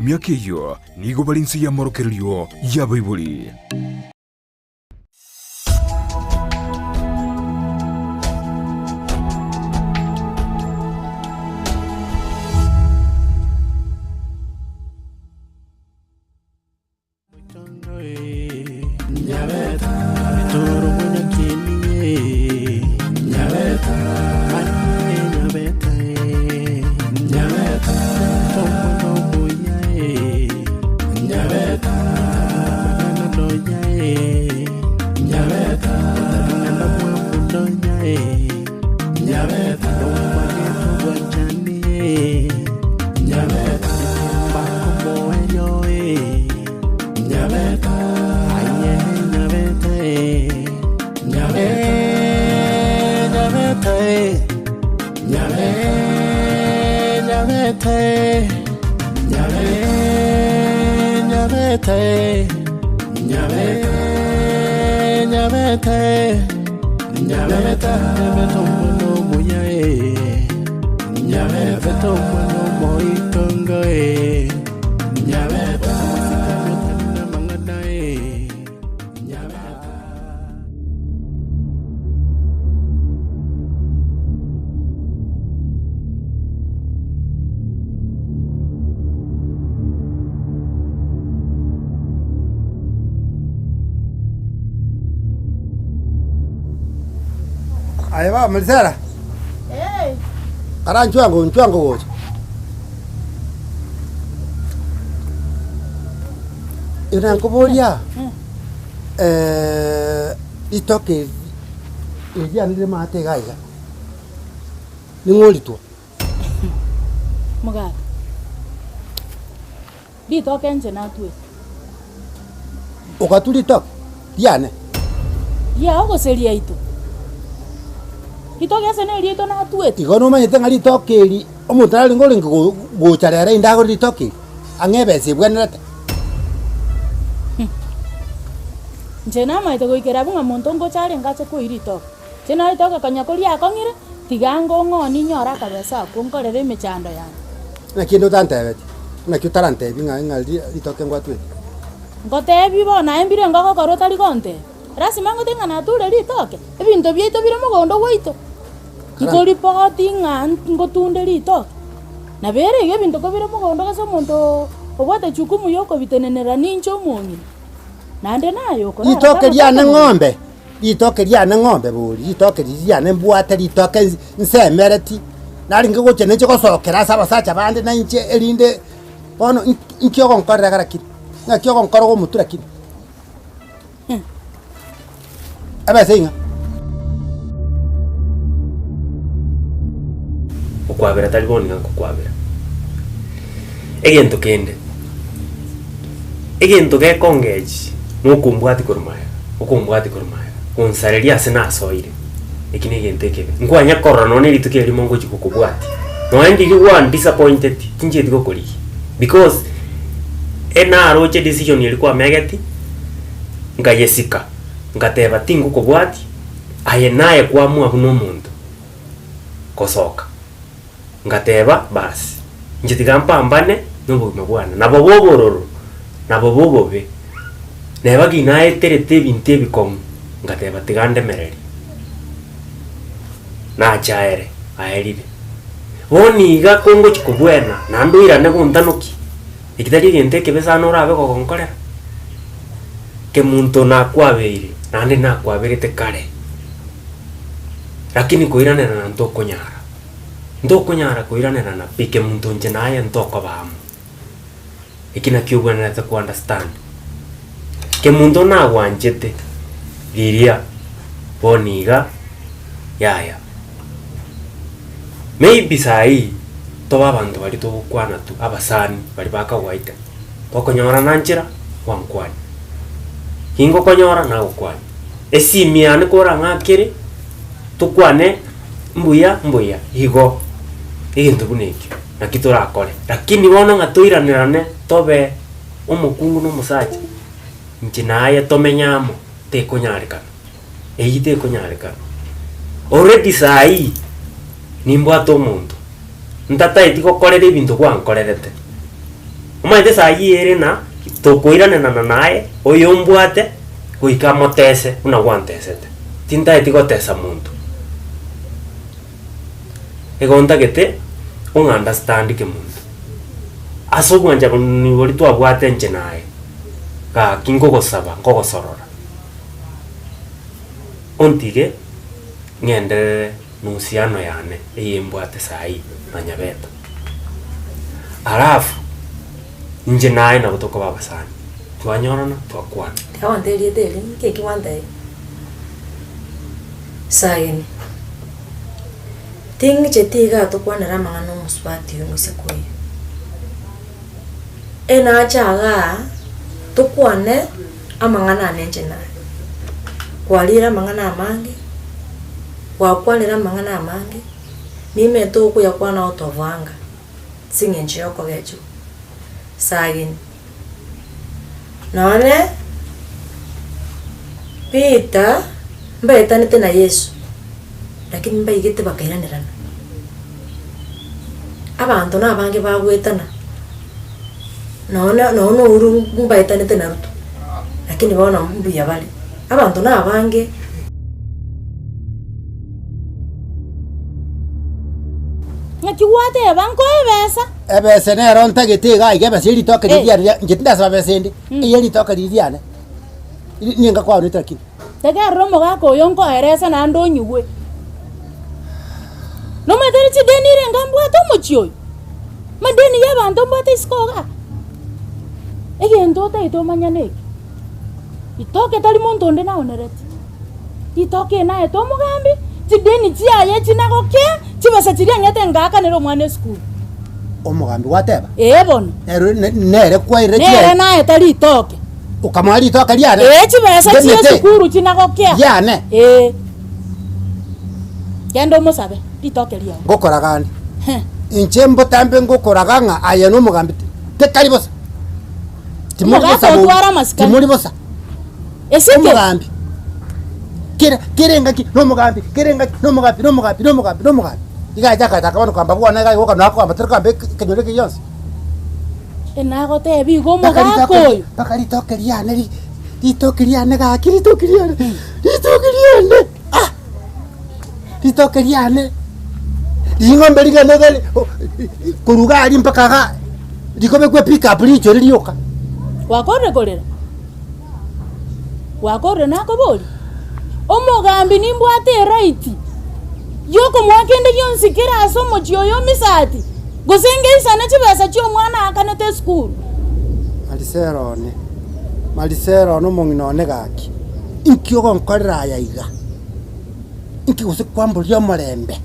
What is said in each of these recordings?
Emiaka eyio nigo bare inse y'amorokererio y'abaibori. Aye baba Marisela, kara nchwe ango nchwe ango gocha. Ere nkoboria, ritoke eri eri riane rire maate iga iga, ning'o oritwa? Mogaka, ritoke inche natwete. Ogatwa ritoke riane? Riao gose riaito? Ritoke ase neriaito natwete. Igo nomanyete ng'a ritoke eri omonto narenge orenge gocha rero inde agore ritoke eri, ang'e ebesa ebwenerete? Inche namaete goikera abwo ng'a monto ngocha arenge ache koiywa ritoke. Inche naro ritoke konya koria akong'ire, tiga ango ong'onie nyore akabesa akwo nkorere emechando yane. Naki ende otantebetie? Naki otarantebie ng'a ng'a ritoke ngwatwete? Ngotebi bono aye mbire ngogokora otari gontebia. Lasima ngotebi ng'a nature ritoke? Ebinto biaito bire mogondo gwaito. Nkoripoti ng'a ngotunde ritoke? Nabo ere iga ebinto kobire mogondo gose omonto obwate jukumu ya okobitenenera ninche omong'ina. Naende naye okorara Ritoke tano riane tano ng'ombe, ritoke riane ng'ombe bori, ritoke riria riane mbwate ritoke nse nsemereti, narenge gocha ninche gosokera ase abasacha bande na inche erinde bono inki ogonkorera iga lakini? Ng'aki ogonkora ogomotu lakini? Ebesa ing'a. Okwabera tari bono iga nkokwabera. Egento kende, egento gekongechi nokombwati korwa magega, okombwati korwa magega, gonsareria ase nasoire, eki na egento ekebe. Nkwanya korora nonye na rituko erimo ngochi gokobwatia, nonye ndiria gwandisappointeti, tinchieti gokorigia because enaroche decision eria kwamegeti, nkayesika. Ngateba, Tingokobwatia, aye naye kwamua buna omonto gosoka. Ngateba, Basi, inche tiga mpambane nobogima bwane, nabobe obororo, nabobe obobe, neba ki naeterete ebinto ebikong'u, ngateba, Tiga ndemererie. Nacha ere, aerire. Bono iga kongochia kobwena, naende oirane gontanokia, eki tari egento ekebe sana orabe gogonkorera? Kemunto nakwabeire, naende nakwaberete kare, lakini koiranerana ntokonyara, ntokonyara koiranerana pi kemunto inche naye ntokoba amo. Eki nakio obwenerete ko understand. Kemunto nagwanchete riria bono iga yaya. Maybe saii tobe abanto baria togokwana tu abasani baria ba kawaida. Gokonyorana nchera, gwankwania. Gingokonyora, nagokwania. Esimi yane korang'akere, tokwane mbuya mbuya, igo, egento buna ekio, naki torakore. Lakini bono ng'a toiranerane tobe omokungu na omosacha, inche na aye tomenye amo, tekonyarekana, eyio tekonyarekana. Already saa hii, nimbwate omonto, ntataeti gokorera ebinto gwankorerete. Omanyete esayii ere na tokoiranenana naye, oyombwate goika amotese buna gwantesete. Tintageti gotesa monto. Igo ntagete ong'understand kemonto. Ase obwanchani boria twabwate inche naye, gaki nkogosaba nkogosorora, ontige ng'enderere na uhusiano yane eye mbwate saii na Nyabeta. Alafu, inche naye nabo tokoba abasani, twanyorana twakwana. Tiga gwantebi erieta eri, nki eki gwantebi? Sagini, ting'icheti igaa tokwanere amang'ana omosubati oyo omosike oyo. Enache igaa, tokwane amang'ana ane inche naye. Kwarire amang'ana amange, gwakwanire amang'ana amange, nimanyete okoyakwana out of anger, ase eng'encho ya okogechigwa. Sagini, nonye Peter mbaetanete na Yeso, lakini mbaigete bakairanerana. Abanto na abange bagoetana, nonye nonye Uhuru mbaetanete na Ruto, lakini bono mbuya bare. Abanto na abange. Ng'aki gwateba nkoe ebesa? Ebesa nero ntagete iga iga ebesa ya ritoke riria riane ria inche tindasaba besa ende, eye ritoke riria riane, ri ninga kwaonete lakini. Tegerera omogaka oyo nkoerese naende onyigwe. Nomanyete ere chideni ere enga mbwate omochie oyo? Amadeni ya abanto mbwate isiko igaa. Egento otagete omanye neke, ritoke tari monto onde naonereti, ritoke eri naete omogambi, chideni chiaye chinagokea, chibesa chiria ang'ete ngaakanere omwana esukuru. Omogambi gwateba? Ee bono. Nere ne- nere kwairire Nere chiaye naete ritoke. Okamoa ritoke riane? Ee chibesa chia Ngemete? esukuru chinagokea. Riane? Ee. Genda omosabe ritoke riao. Ngokoraga ande. Heh. Inche mbotambe ngokoraga ng'a aye nomogambi tekari bosa. Timori Omogaka bosa bobe. otware amasikani. Timori bosa. Esike. Omogambi. Kera kera engaki nomogambi, kera engaki nomogambi, nomogambi, nomogambi, nomogambi. Iga acha agataka bono kogamba bwana iga agoka nakogamba tari kogamba ekenyoro eke gionsi. Nagotebi igo Mpaka omogaka ritoke oyo. mpaka ritoke riane ri ritoke riane gaki ritoke riane ritoke riane ah! Ritoke riane ring'ombe rigane gari korwa iga aria mpaka igaa rikobekwa epickup richore rioka. Gwakorire korera? Gwakorire nakoboria? Omogambi nimbwate eright yokomoa kende gionsi kere ase omochie oyo omisati, gose ngeisane chibesa chia omwana aakanete esukuru. Marisela one, Marisela one omong'ina one gaki, inki ogonkorera aya iga? Inki gose kwamboria omorembe?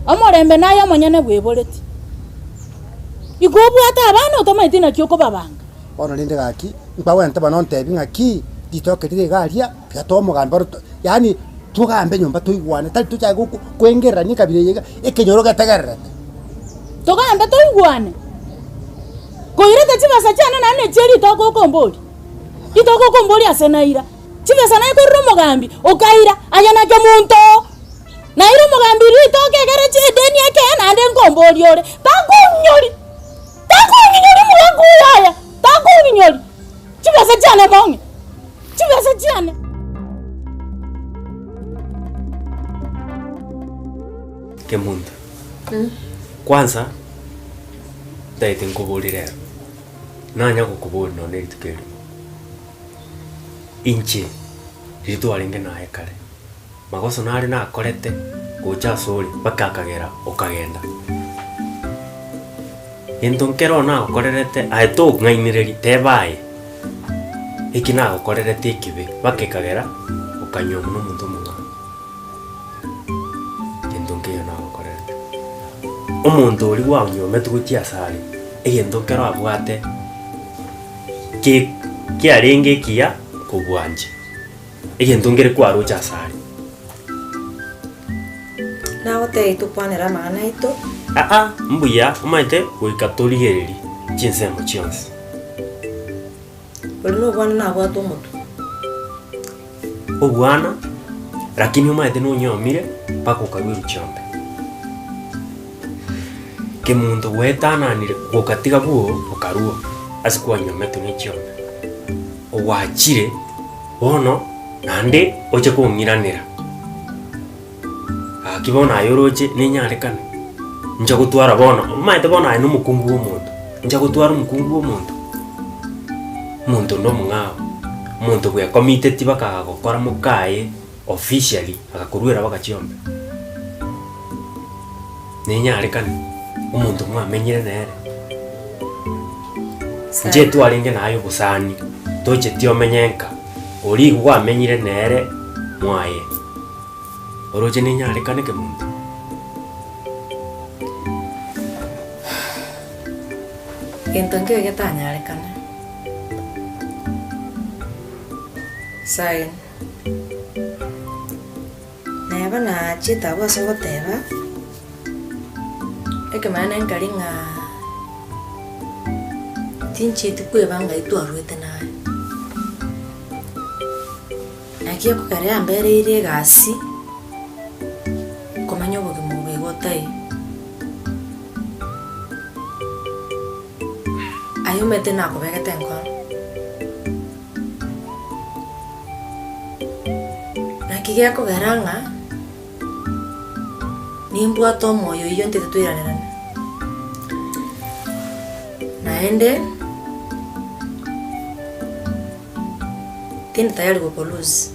Omorembe naye omonyene bweboreti. Igo obwate abana otamanyeti naki okobabanga. Bono rende gaki, nkwagwenerete bono ontebi ng'aki, ritoke rire iga aria, tiga toe omogambi oro to yaani togambe nyomba toigwane, tari tochake goko koengererania ekabira eye iga, ekenyoro getegererete. Togambe toigwane, koirete chibesa chiane naende nechie ritoke okomboria, ritoke okomboria ase naira, chibesa naye korire omogambi, okaira, aye naki omonto oo, naira omogambi ritoke ekere chiedeni ekee naende nkomboria ore, takong'inyori. Takong'inyori omogaka oyo aya, takong'inyori. Chibesa chiane mong'e, chibesa chiane. Kemunto, kwanza ntagete nkoborie rero, nanya gokoboria nonye rituko erimo, inche riria twarenge naye kare. Magoso nare nakorete gocha asore mpaka akagera okagenda. Gento nkero nagokorerete aye tong'ainereria teba aye, eki nagokorerete ekibe mpaka ekagera okanywa buna omonto omong'ao. Gento nkeiyo nagokorerete. Omonto oria gwanyometwe gochia asare, egento nkero abwate ke kiarenge ekiya kobua inche. Egento nkere kwaroche asare. Nagotebia tokwanere amang'ana aito. Aa, mbuya omanyete goika torigererie chinsemo chionsi. Oria nobwana nabwate omotwe. Obwana, lakini omanyete nonyomire mpaka okarwa eruchiombe. Kemunto gwetananire gokatiga bwoo okarua ase kwanyometwe ne chiombe. Ogwachire bono naende oche kong'iranera. Gaki bono aye oroche nenyarekane, inche gotwara bono, omanyete bono aye nomokungu bwa omonto, inche gotwara omokungu bwa omonto, omonto onde omong'ao, omonto bwekomiteti baka gokora mokaye officially agakoruera baka chiombe. Nenyarekane, omonto mwamenyire nere, inche twarenge naye obosani, tocheti omenye nka, oria igo kwamenyire nere mwaye. Oroche nenyarekane kemonto. Gento nkebe getanyarekane. Sign. Neba naachete abwo ase ogoteba, ekemanyererio nkari ng'a tinchieti kweba ng'ai twarwete naye. Naki ekogera yambereire egasi, komenya obogima obo igo otaiyo. Aye omanyete nakobegete enkoro. Naki gekogera ng'a nimbwate omoyo oyio ntete toiranerane. Naende, tindi tayari goko lose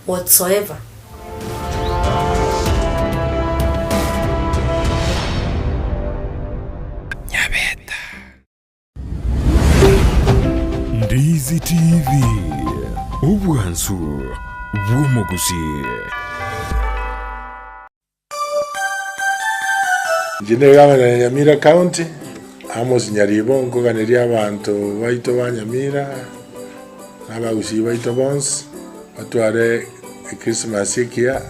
whatsoever. Ndizi TV, obwansu bw'omogusii. Inche negavana ya Nyamira County, Amos Nyaribo, nkoganeria abanto baito ba Nyamira na abagusii baito bonsi batware Echristmas ekiya,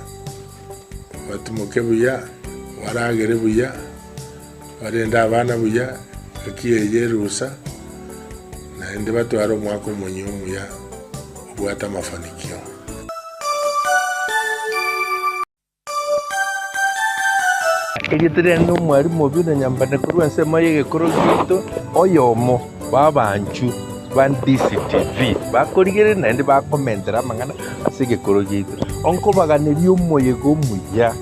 batimoke buya, baragere buya. Barende abana buya, engaki eye y'erusa, naende batware omwaka omonyia omuya obwate amafanikio. Erieta riane nomwalimu Obinna Nyambane korwa ensemo y'egekoro giaito, oyomo bw'abanchu ba DCTV bakorigereria naende bakomentera amang'ana ase egekoro giaito. Onkobaganeria omoyega omuya.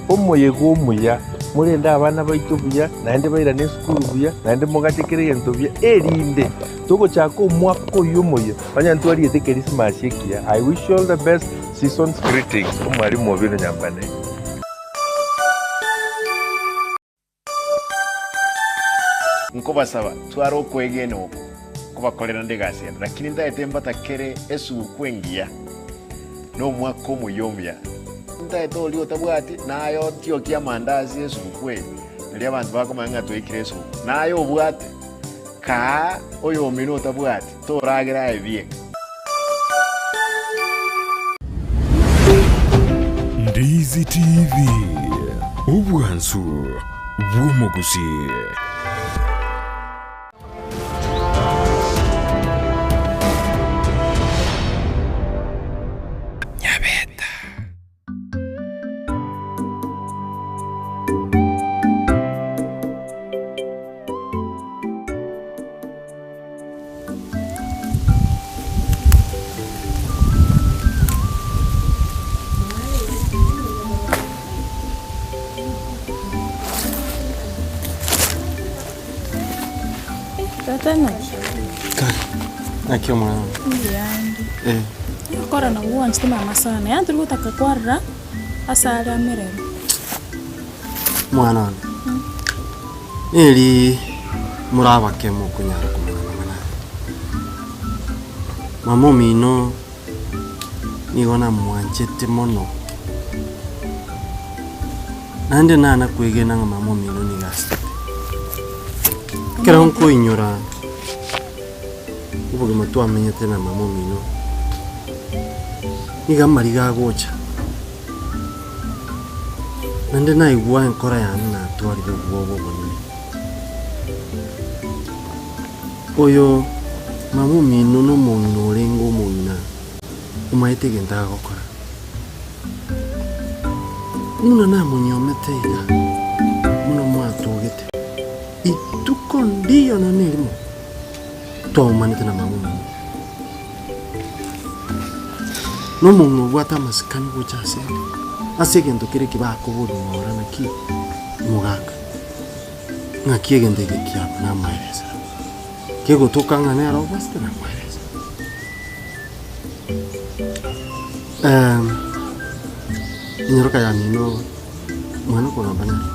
Omoyega omuya, morende abana baito buya, naende bairane esukuru buya, naende mogache kera egento buya, erinde togochaka omwaka oyio omoyia, onye ntwariete Ekerisimasi ekiya. I wish you all the best, season's greetings, Omwalimu Obino Nyambane. Nkobasaba, tware okwegena oko, nkobakorera nde egasi ende, lakini ntaete mbatakere esuguku engiya, na omwaka omuya omuya. Ntaete oria otabwati, naye otiokie amandasi esuguku eye, nario abanto bakomanya ng'a twaikire esuguku. Naye obwate, kaa oyomino otabwati, toragera aye bieka. Ndizi TV, obwansu bw'omogusii. Nyabeta. Tata naki? Kare, naki omwana one? Mbuyande. Eh. Okora nabo gwanchete mama sana, yaani tori gotaka kwarora ase are amerero. Omwana one, neri more abake mokonyara komanya amang'ana aya. Mama omino nigo namwanchete mono, naende nana kwegena ng'a mama omino nigo asete. Ekero nkoinyora obogima twamenyete na mama omino, nigo amariga agocha. Naende naigwa enkoro yane natwarire obwoba obonene. Oyo mama omino nomong'ina orenge omong'ina omaete egento agokora. Buna namonyomete iga, buna. twatogete, ituko ndiyo nonya nerimo twaumanete na mama omino. Nomong'ina obwate amasikani gocha asende, ase egento kere eke bakoboria ng'ora naki omogaka, ng'aki egento eke kiaba namoeresera. Kegotoka ng'a nere obosete namoeresera. Enyaroka yamino mwana okogamba nere.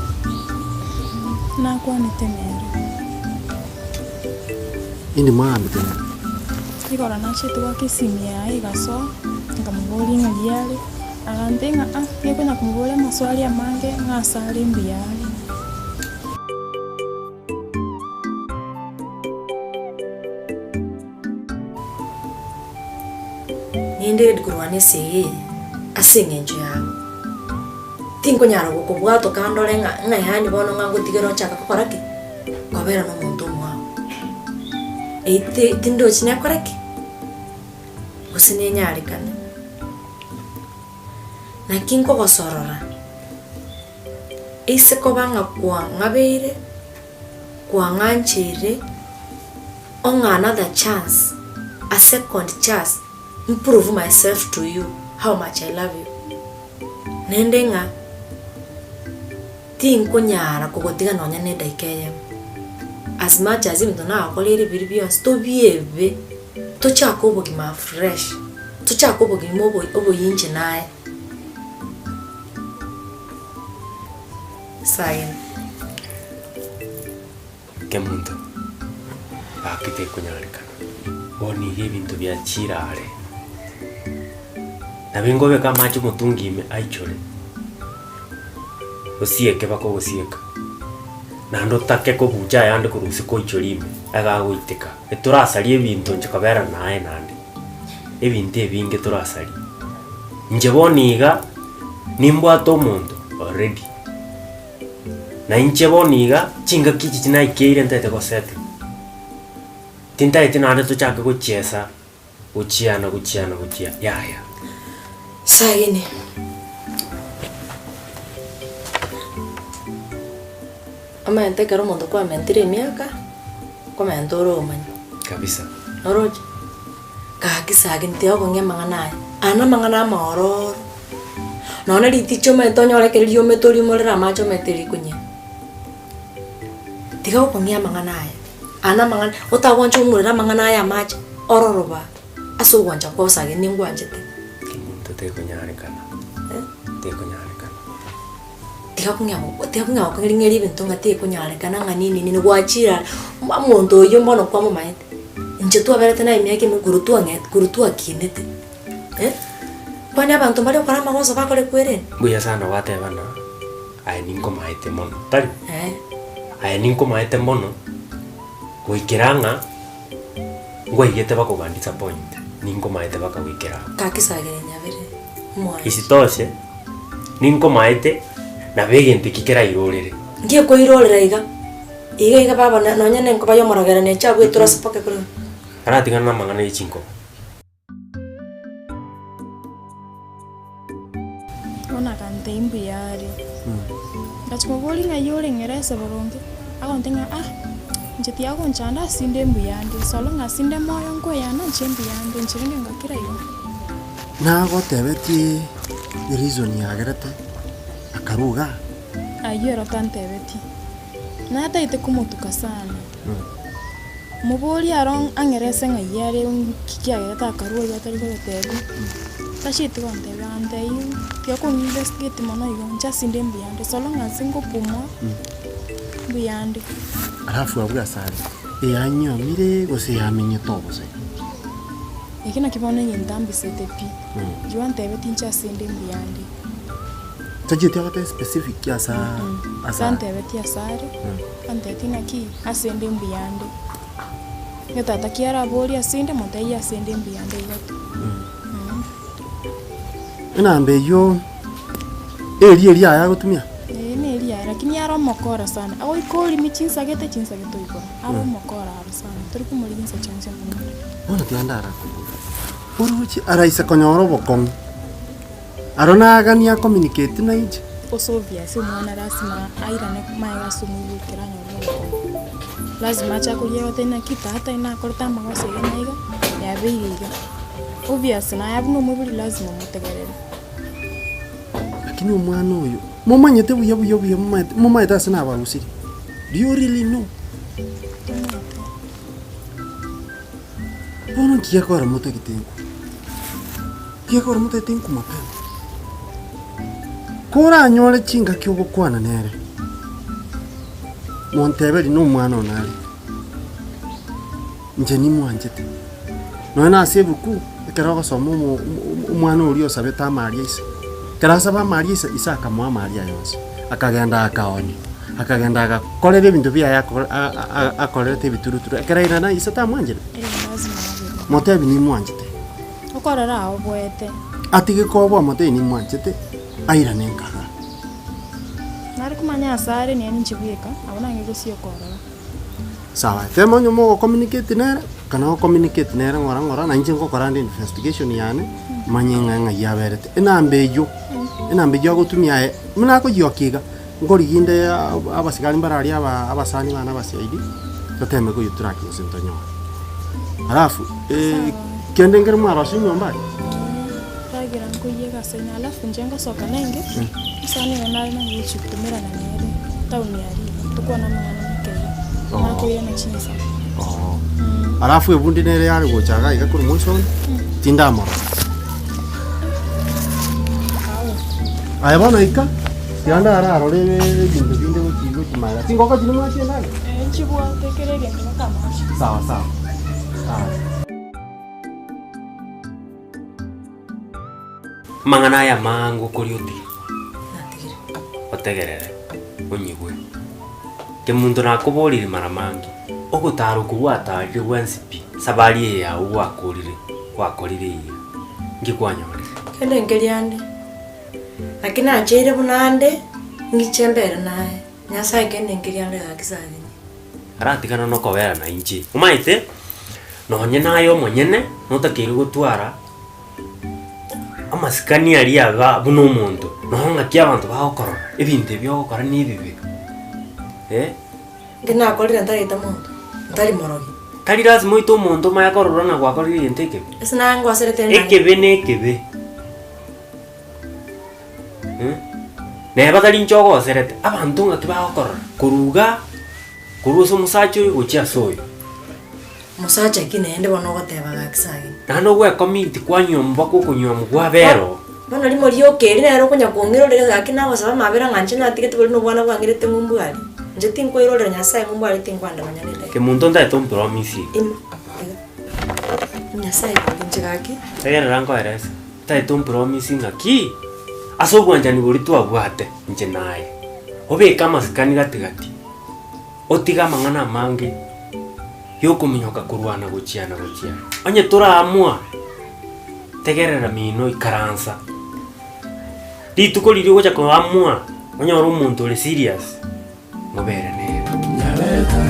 Nakwanete nere. Indi mwagambete nere? Igoro nachete goaka esimi yaye egasoa, nkamoboria ng'a riare, agantebia ng'a ah, gekonya komoboria amaswali amange ng'a ase are mbuya are. Ninde ready korwana esegi eye ase eng'encho yabo. Tinkonyara gokobwata okandore ng'a ng'a yaani bono ng'a ngotigere ochake gokora ki? Kobera na omonto omwao. Eyio ti tindochi nekore ki? Gose nenyarekane. Naki nkogosorora, ase koba ng'a kwang'abeire. Kwang'ancheire ong'a another chance, a second chance, mprove myself to you how much I love you. Naende ng'a tinkonyara kogotiga nonya na edaika eyemo. As much as ebinto nagokoreire biria bionsi tobiebe, tochake obogima afresh, tochake obogima obo oboyinche naye. Saini. Kemunto, gaki tekonyarekana, bono iga ebinto biachire are. Nabo ingobeka amache omotungi ime aichore, osieke baka ogosieka, naende otake kobucha ayande korwa isiko oichore ime, iga agoiteka. Etorasarie ebinto inche kobera naye naende, ebinto ebinge torasarie. Inche bono iga, nimbwate omonto already, na inche bono iga, chingaki echi chinaikeire ntaete gosettle, tintaeti naende tochake gochiesa, gochiana gochiana gochia yaya. Sagini. Omanyete ekero omonto kwamentire emiaka, komenta ore omanye. Kabisa. Oroche? Gaki sagini tiga okong'ia amang'ana aya, aya namang'ana amaororo. Nonya riticha omanyete onyore ekero riomete orimorere amache omanyete rikonyia. Tiga gokong'ia amang'ana aya, aya namang'ana, otagwancha omorere amang'ana aya amache, ororoba ase ogwancha kwao sagini ningwanchete. Kemunto tekonyarekana, tekonyarekana. Tiga kong'ea tiga kong'ea gokong'eria ebinto ng'a tekonyarekana ng'a nini nini gwachire are, omonto oyio mbono kwamomaete, inche twaberete naye emiaka ime korwa twang'ete korwa twakinete eh, kwani abanto mbare gokora amagoso bakore kwerenda? Mbuya sana gwatebana, aye ninkomaete mono, tari? Eh. Aye ninkomaete mono, goikera ng'a ngwaigete bakoba disappoint, ninkomaete baka goikera abwo. Gaki sagere nyabere, omwanchi. Isitoshe, ninkomaete, nabo egento eki kerairorere. Ngekoirorera iga, iga iga baba na nonye na enkoba y'omorogera neche abwo eture ase poke korwa. Aratigane namang'ana ye chinkoba. Bono akantebia mbuya are. Ngachia koboria ng'ai ore ng'erese boronge, agontebia ng'a ah, inche tiagonchanda ase inde mbuya ande, so long as inde moyo nkoyana inche mbuya ande, inche rende ngakira igo. Nagotebetie ereason yagerete akarwa igaa? Ayio ero tantebetie. Natagete komotuka sana. Moborie aro ang'erese ng'ai are nki kiagerete akarwa iga atari kogotebia. Tacheti gontebia agantebia tiga kong'a investigate mono igo, inche ase inde mbuya nde, so long as ngopumwa mbuya nde. Alafu abwo ase are, eyanyuomire gose eyamenyete obosai? Eke nakio bono egento ambisete pi, inche bantebetie inche ase inde mbuya nde. Tacheti agotebi specific asa asa are. Tantebetie ase are, antebetie ng'aki ase inde mbuya nde. Onye tata ki araborie ase inde, motebie ase inde mbuya nde igo tu. Enamba eyio eria eria aye agotumia? Ee neria aye, lakini are omokora sana, agoika orimi chinsagete chinsagete oikora, are omokora aro sana, tori komorigia insa chionsi omonyore. Bono tiga ndarakobore, oroche araisa konyora obokong'u, aro naganie acommunicate nainche. Ase obvious omwana lasima airane maega ase omoibori ekero anyorire obokonyi. Lazima ache akoria agotebi naki tata nakorete amagoso iga na iga, yabeire iga. Obvious naye buna omoibori lazima omotegerere. Lakini omwana oyo, momanyete buya buya buya momanyete momanyete ase nabarusirie? Do you really know? Tomanyete. Bono nki gekogera motagete nkwe? Nki gekogera motagete nkwe mapema? Koranyore chingaki ogokwana nere, monteberie nomwana one are, inche nimwanchete. Nonya na ase ebuku, ekero ogosoma omo- omo- omwana oria osabete amari a ise, ekero asaba amari a ise, ise akamoa amari aye onsi, akagenda akaonia, akagenda agakorera ebinto biaye akore a- a- akorerete ebituruturu, ekero airana ise tamwanchire? Motebi nimwanchete. Okorora aoboete. Atige koboa motebi nimwanchete, airane nkaga. Nare komanya asare nere ninche bweka, abwo nange gose okorora. Sawa, tema onye mogo communicate nere, kana o communicate nere ng'ora ng'ora, na inche ngokora ande investigation yane, manye ng'a ng'ai aberete. Enamba eywo, enamba eywo agotumia aye, buna akoyiokia iga, nkorigia inde abasigari mbare aria aba abasani bane aba CID, toteme koyotrack gose ntonyore. Alafu, kende nkere mwarosia enyomba aria? Ragira nkoiyeka ase ime alafu inche ngosoka nenge, esani eye nare nanye gochia komerana nere town aria iga, tokwane amang'ana makeigo, nakoirana chinsa. Oo. Alafu ebundi nere yare gocha iga iga korwa moisonde, tindamorora. Aye bono ika, tiga ndararore ebinto binde gochi gochi magega. Chingoko chiria mwachie endagera? Eh, nchibwate kera egento mpaka amache. Sawa sawa. Aya. Amang'ana aya amange okoria otige, otegerere, onyigwe. Kemunto nakoborire mara mange, ogotara okwo gwatarire gwensi pi, safari eye yago gwakorire, gwakorire iga, nki kwanyorire? Kende nkeria ande, naki nacheire buna ande, ng'iche mbere naye, Nyasaye kende nkeria ande gaki sarini. Aratigana nokobera nainche. Omanyete, nonye naye omonyene, notakeire gotwara amasikani aria iga buna omonto, nonya ng'aki abanto bagokorora, ebinto ebi ogokora na ebibe, eh. Inki nakorire ntagete monto, ntari morogi. Tari lazima oite omonto omanye korora ng'a gwakorire egento ekebe. Ase naye ngoserete nare. Ekebe na ekebe. Neba tari inche ogoserete, abanto ng'aki bagokorora, korwa igaa, korwa ase omosacha oyo gochia ase oyo. Mosacha ki naende bono ogoteba gaki sagini? Naende ogwecommit kwanywa mpaka okonywa gwabera oo. Bono rimo rioka eri nere okonya kong'irorera gaki nagosaba amabera ng'a inche natigete boria na obwana bwang'irete ng'umbu aria. Inche tinkoirorera Nyasaye ng'umbu aria tinkwanda nonya na edageka. Kemunto ntagete ompromise iga. Ima, iga. Nyasaye gaki inche gaki. Tegerera nkoerese, ntagete ompromise ng'aki, ase obwanchani boria twabwate inche naye, obeke amasikani gati gati. Otige amang'ana amange y'okominyoka korwana gochia na gochia. Onye toraamua, tegerera mino ikaransa. Rituko riria ogocha koamua, onyore omonto ore serious, mobere nere.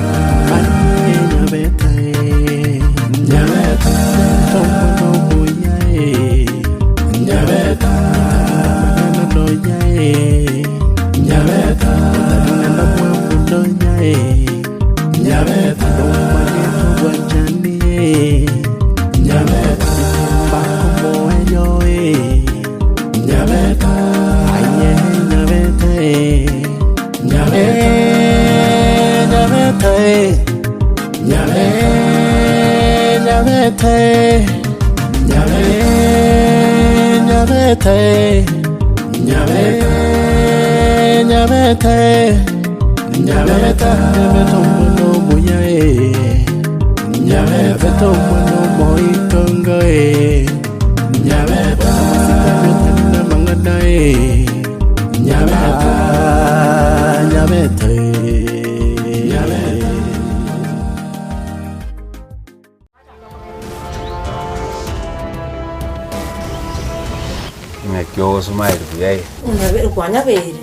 Ng'aki ogosoma ere buya iga. Onyabeire kwanyabeire.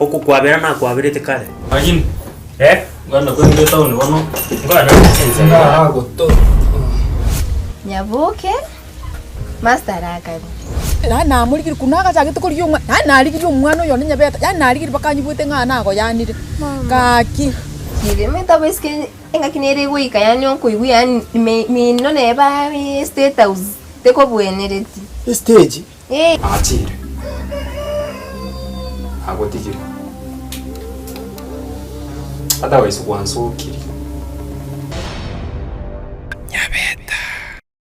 Okokwabera nakwaberete kare. Lakini Eh? ngana kwende town bono Ngana ngaragoto Nyaboke, Master Rakari. Yaani namorigirie korwa nagachagete korigia omwana, yaani narigirie omwana oyo one nyabete, yaani narigirie mpaka anyigwete ng'a nagoyanire, gaki. Omanyete abaiseke engaki nere egoika yaani okoigwa yaani mino neba state house tekobwenereti. Estage. Aachire, agotigire. Otherwise gwansokirie.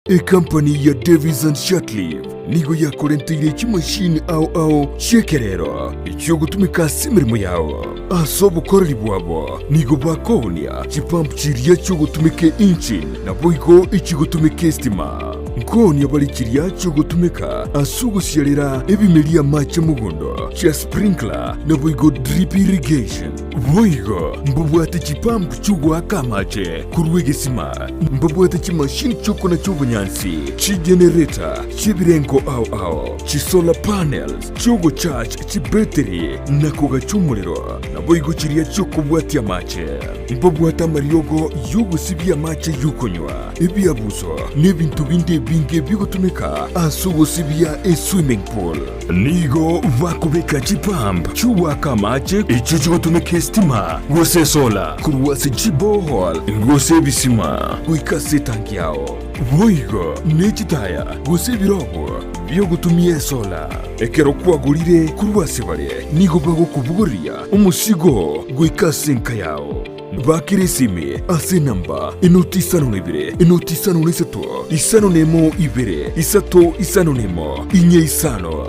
Ekampani ya Davies and Shatliff nigo yakorenteire chimashini ao ao chi'ekerero echiogotumeka ase emeremo yao. Ase obokoreri bwabo nigo bakoonia chipump chiria chiogotumeka engine naboigo echigotumeka estima. Nkoonia bare chiria chiogotumeka ase ogosiarera ebimeria amache mogondo chia sprinkler naboigo drip irrigation. Boigo mbabwate chipump chi'ogoaka amache korwa egesima, mbabwate chimashini chi'okonacha obonyansi, chigenerator chi'ebirengo ao ao, chisolar panels chi'ogocharge chibetiri na kogacha omorero, naboigo chiria chi'okobwatia amache. Mbabwate amariogo y'ogosibia amache y'okonywa, ebiabuso, na ebinto binde ebinge bigotumeka ase ogosibia eswimming pool. Nigo bakobeka chipump chi'ogoaka amache echio chigotumeka esitima gose esola korwa ase chiborehole gose ebisima goika ase etanki yao. Boigo ne chitaya gose ebirogo bi'ogotumia esola. Ekero kwagorire korwa ase bare, nigo bagokobogoria omosigo goika ase enka yao. Bakere esimi ase enamba enoti isano na ibere, enoti isano na isato, isano na emo ibere, isato isano na emo, inye isano,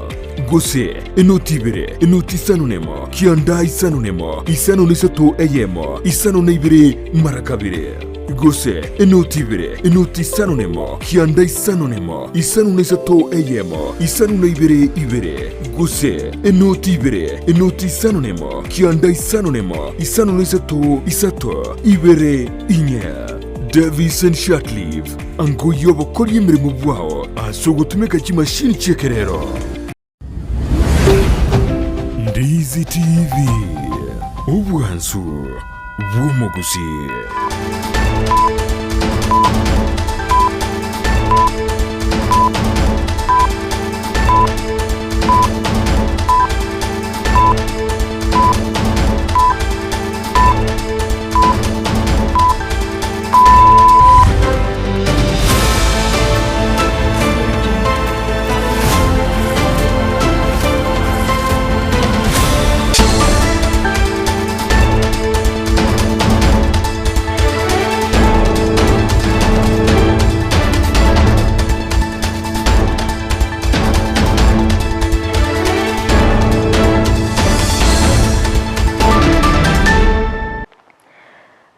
gose enoti ibere, enoti isano na emo, kianda isano na emo, isano na isato eyemo, isano na ibere mara kabere, gose enoti ibere, enoti isano na emo, kianda isano na emo, isano na isato eyemo, isano na ibere ibere, gose enoti ibere, enoti isano na emo, Kianda isano nemo, isano na isato, isato, ibere, inye. Davison Shatliff, angoyia obokoria emeremo bwao ase ogotumeka chimashini chi'ekerero. Ndizi TV, obwansu bw'omogusii.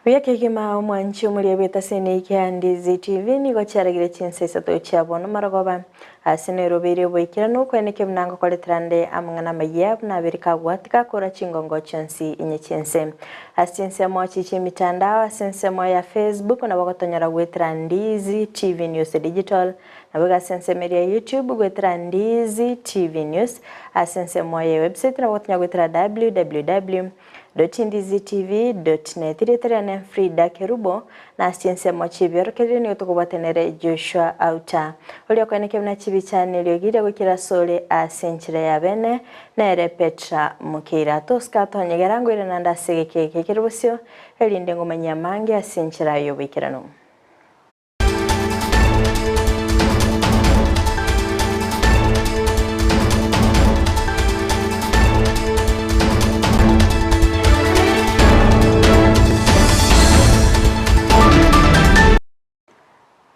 Buya kegima omwanchi omoria bw'etaseni kia Ndizi TV nigo chiaragire chinsa isato chia bono marogoba ase nerobeire oboikeranu kweneke buna ngokoretera nde amang'ana amayia buna abere kagwatika kora chingongo chionsi inye chi'ense. Ase chinsemo chi chi'emitandao ase ensemo ya Facebook nabo gotonyora goetera Ndizi TV News Digital Naboigo ase ensemo eria ya YouTube goetera Ndizi TV News, ase ensemo ye website nabo gotonya goetera www dot ndizitv dot net. Erieta riane Frida Kerubo, na ase chinsemo chi'ebiorokererio nigo tokobwatanere Joshua Auta. Oria okoenekia buna chibicha neriogi riria goikera asore ase enchera ya bene, nere Petra Mokeira. Tosika tonyegera ngoire naende ase egeka eke kere bosio, erinde ngomanyie amange ase enchera y'oboikeranu.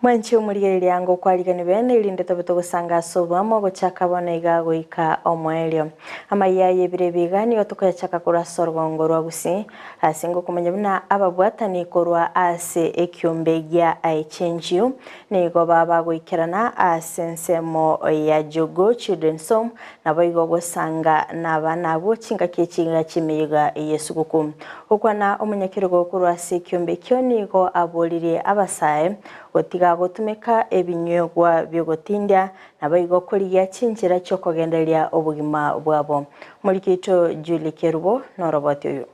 Mwanche omorigereria ango okwarigani bene, erinde tobe togosanga ase oboamo gochaka bono iga goika omoerio. Amayia y'ebiro ebi iga nigo tokoyachaka korwa ase orogongo rwa Gusii, Ase ngokomanya buna ababwatani korwa ase ekiombe gia Echenjiu nigo baba goikerana ase ensemo ya Jogoo Children's Home naboigo gosanga nabana abwo chingaki echiga chi'emeyega y'esuguku. Gokwana omonyakerogo korwa ase ekiombe ekio nigo aboririe abasae gotiga gotumeka ebinywegwa biogotindia naboigo korigia chinchera chiokogendereria obogima bwabo. Omoriki oito Julie Kerubo noroboti oyo.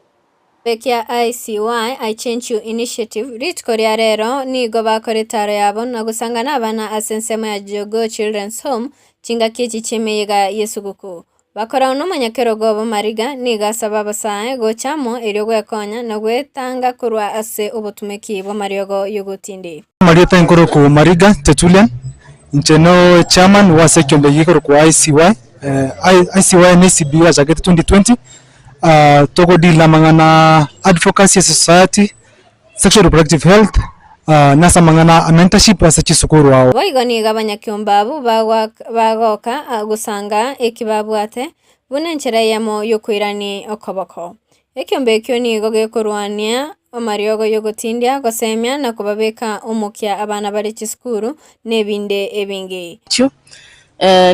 Kia ICY, I Change You Initiative, rituko ria rero nigo bakora etaro yabo na gosangana abana ase ensemo ya Jogoo Children's Home chingaki echi chi'emeyega y'esuguku. Bakoragwa nomonyakerogo obo Mariga nigo asaba abasae gocha amo erio gwekonya na gwetanga korwa ase obotumeki bw'amariogo y'ogotindi. Amarieta nkorokwa Mariga Tertullian, inche no chairman wa ase ekiombe eke gekorokwa ICY, ICY ne ECBO yachakete 2020, togo deal na amang'ana advocacy ase society, sexual reproductive health, na ase amang'ana a mentorship ase chisukuru ao. Boigo nigo abanyakiombe abwo bagoka gosanga eki babwate buna enchera eyemo y'okoirania okoboko. Ekiombe ekio nigo gekorwania amariogo y'ogotindia, gosemia na kobabeka omokia abana bare chisukuru, na ebinde ebinge.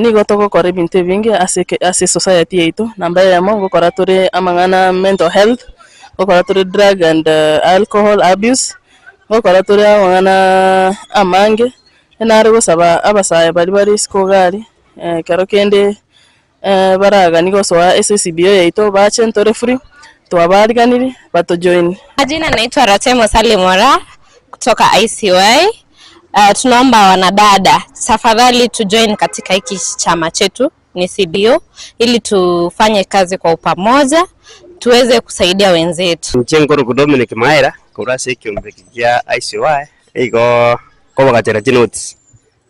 Nigo togokora ebinto ebinge ase ase esociety yaito, namba eyemo ngokora tore amang'ana mental health, ngokora tore drug and alcohol abuse, ngokora tore amang'ana amange, nare gosaba abasae baria bare isiko iga aria, ekero kende baragani gosoa ase ecbo yaito bache ntore free, twabariganirie batojoin. Majina naitwa Ratemo Salim Moraa kutoka ICY. Tunaomba wanadada tafadhali tujoin katika hiki chama chetu ni CBO ili tufanye kazi kwa upamoja tuweze kusaidia wenzetu. Inche nkorokwa Dominic Maera korwa ase ekiombe eke kia ICY, igo nkobagachera chinotes,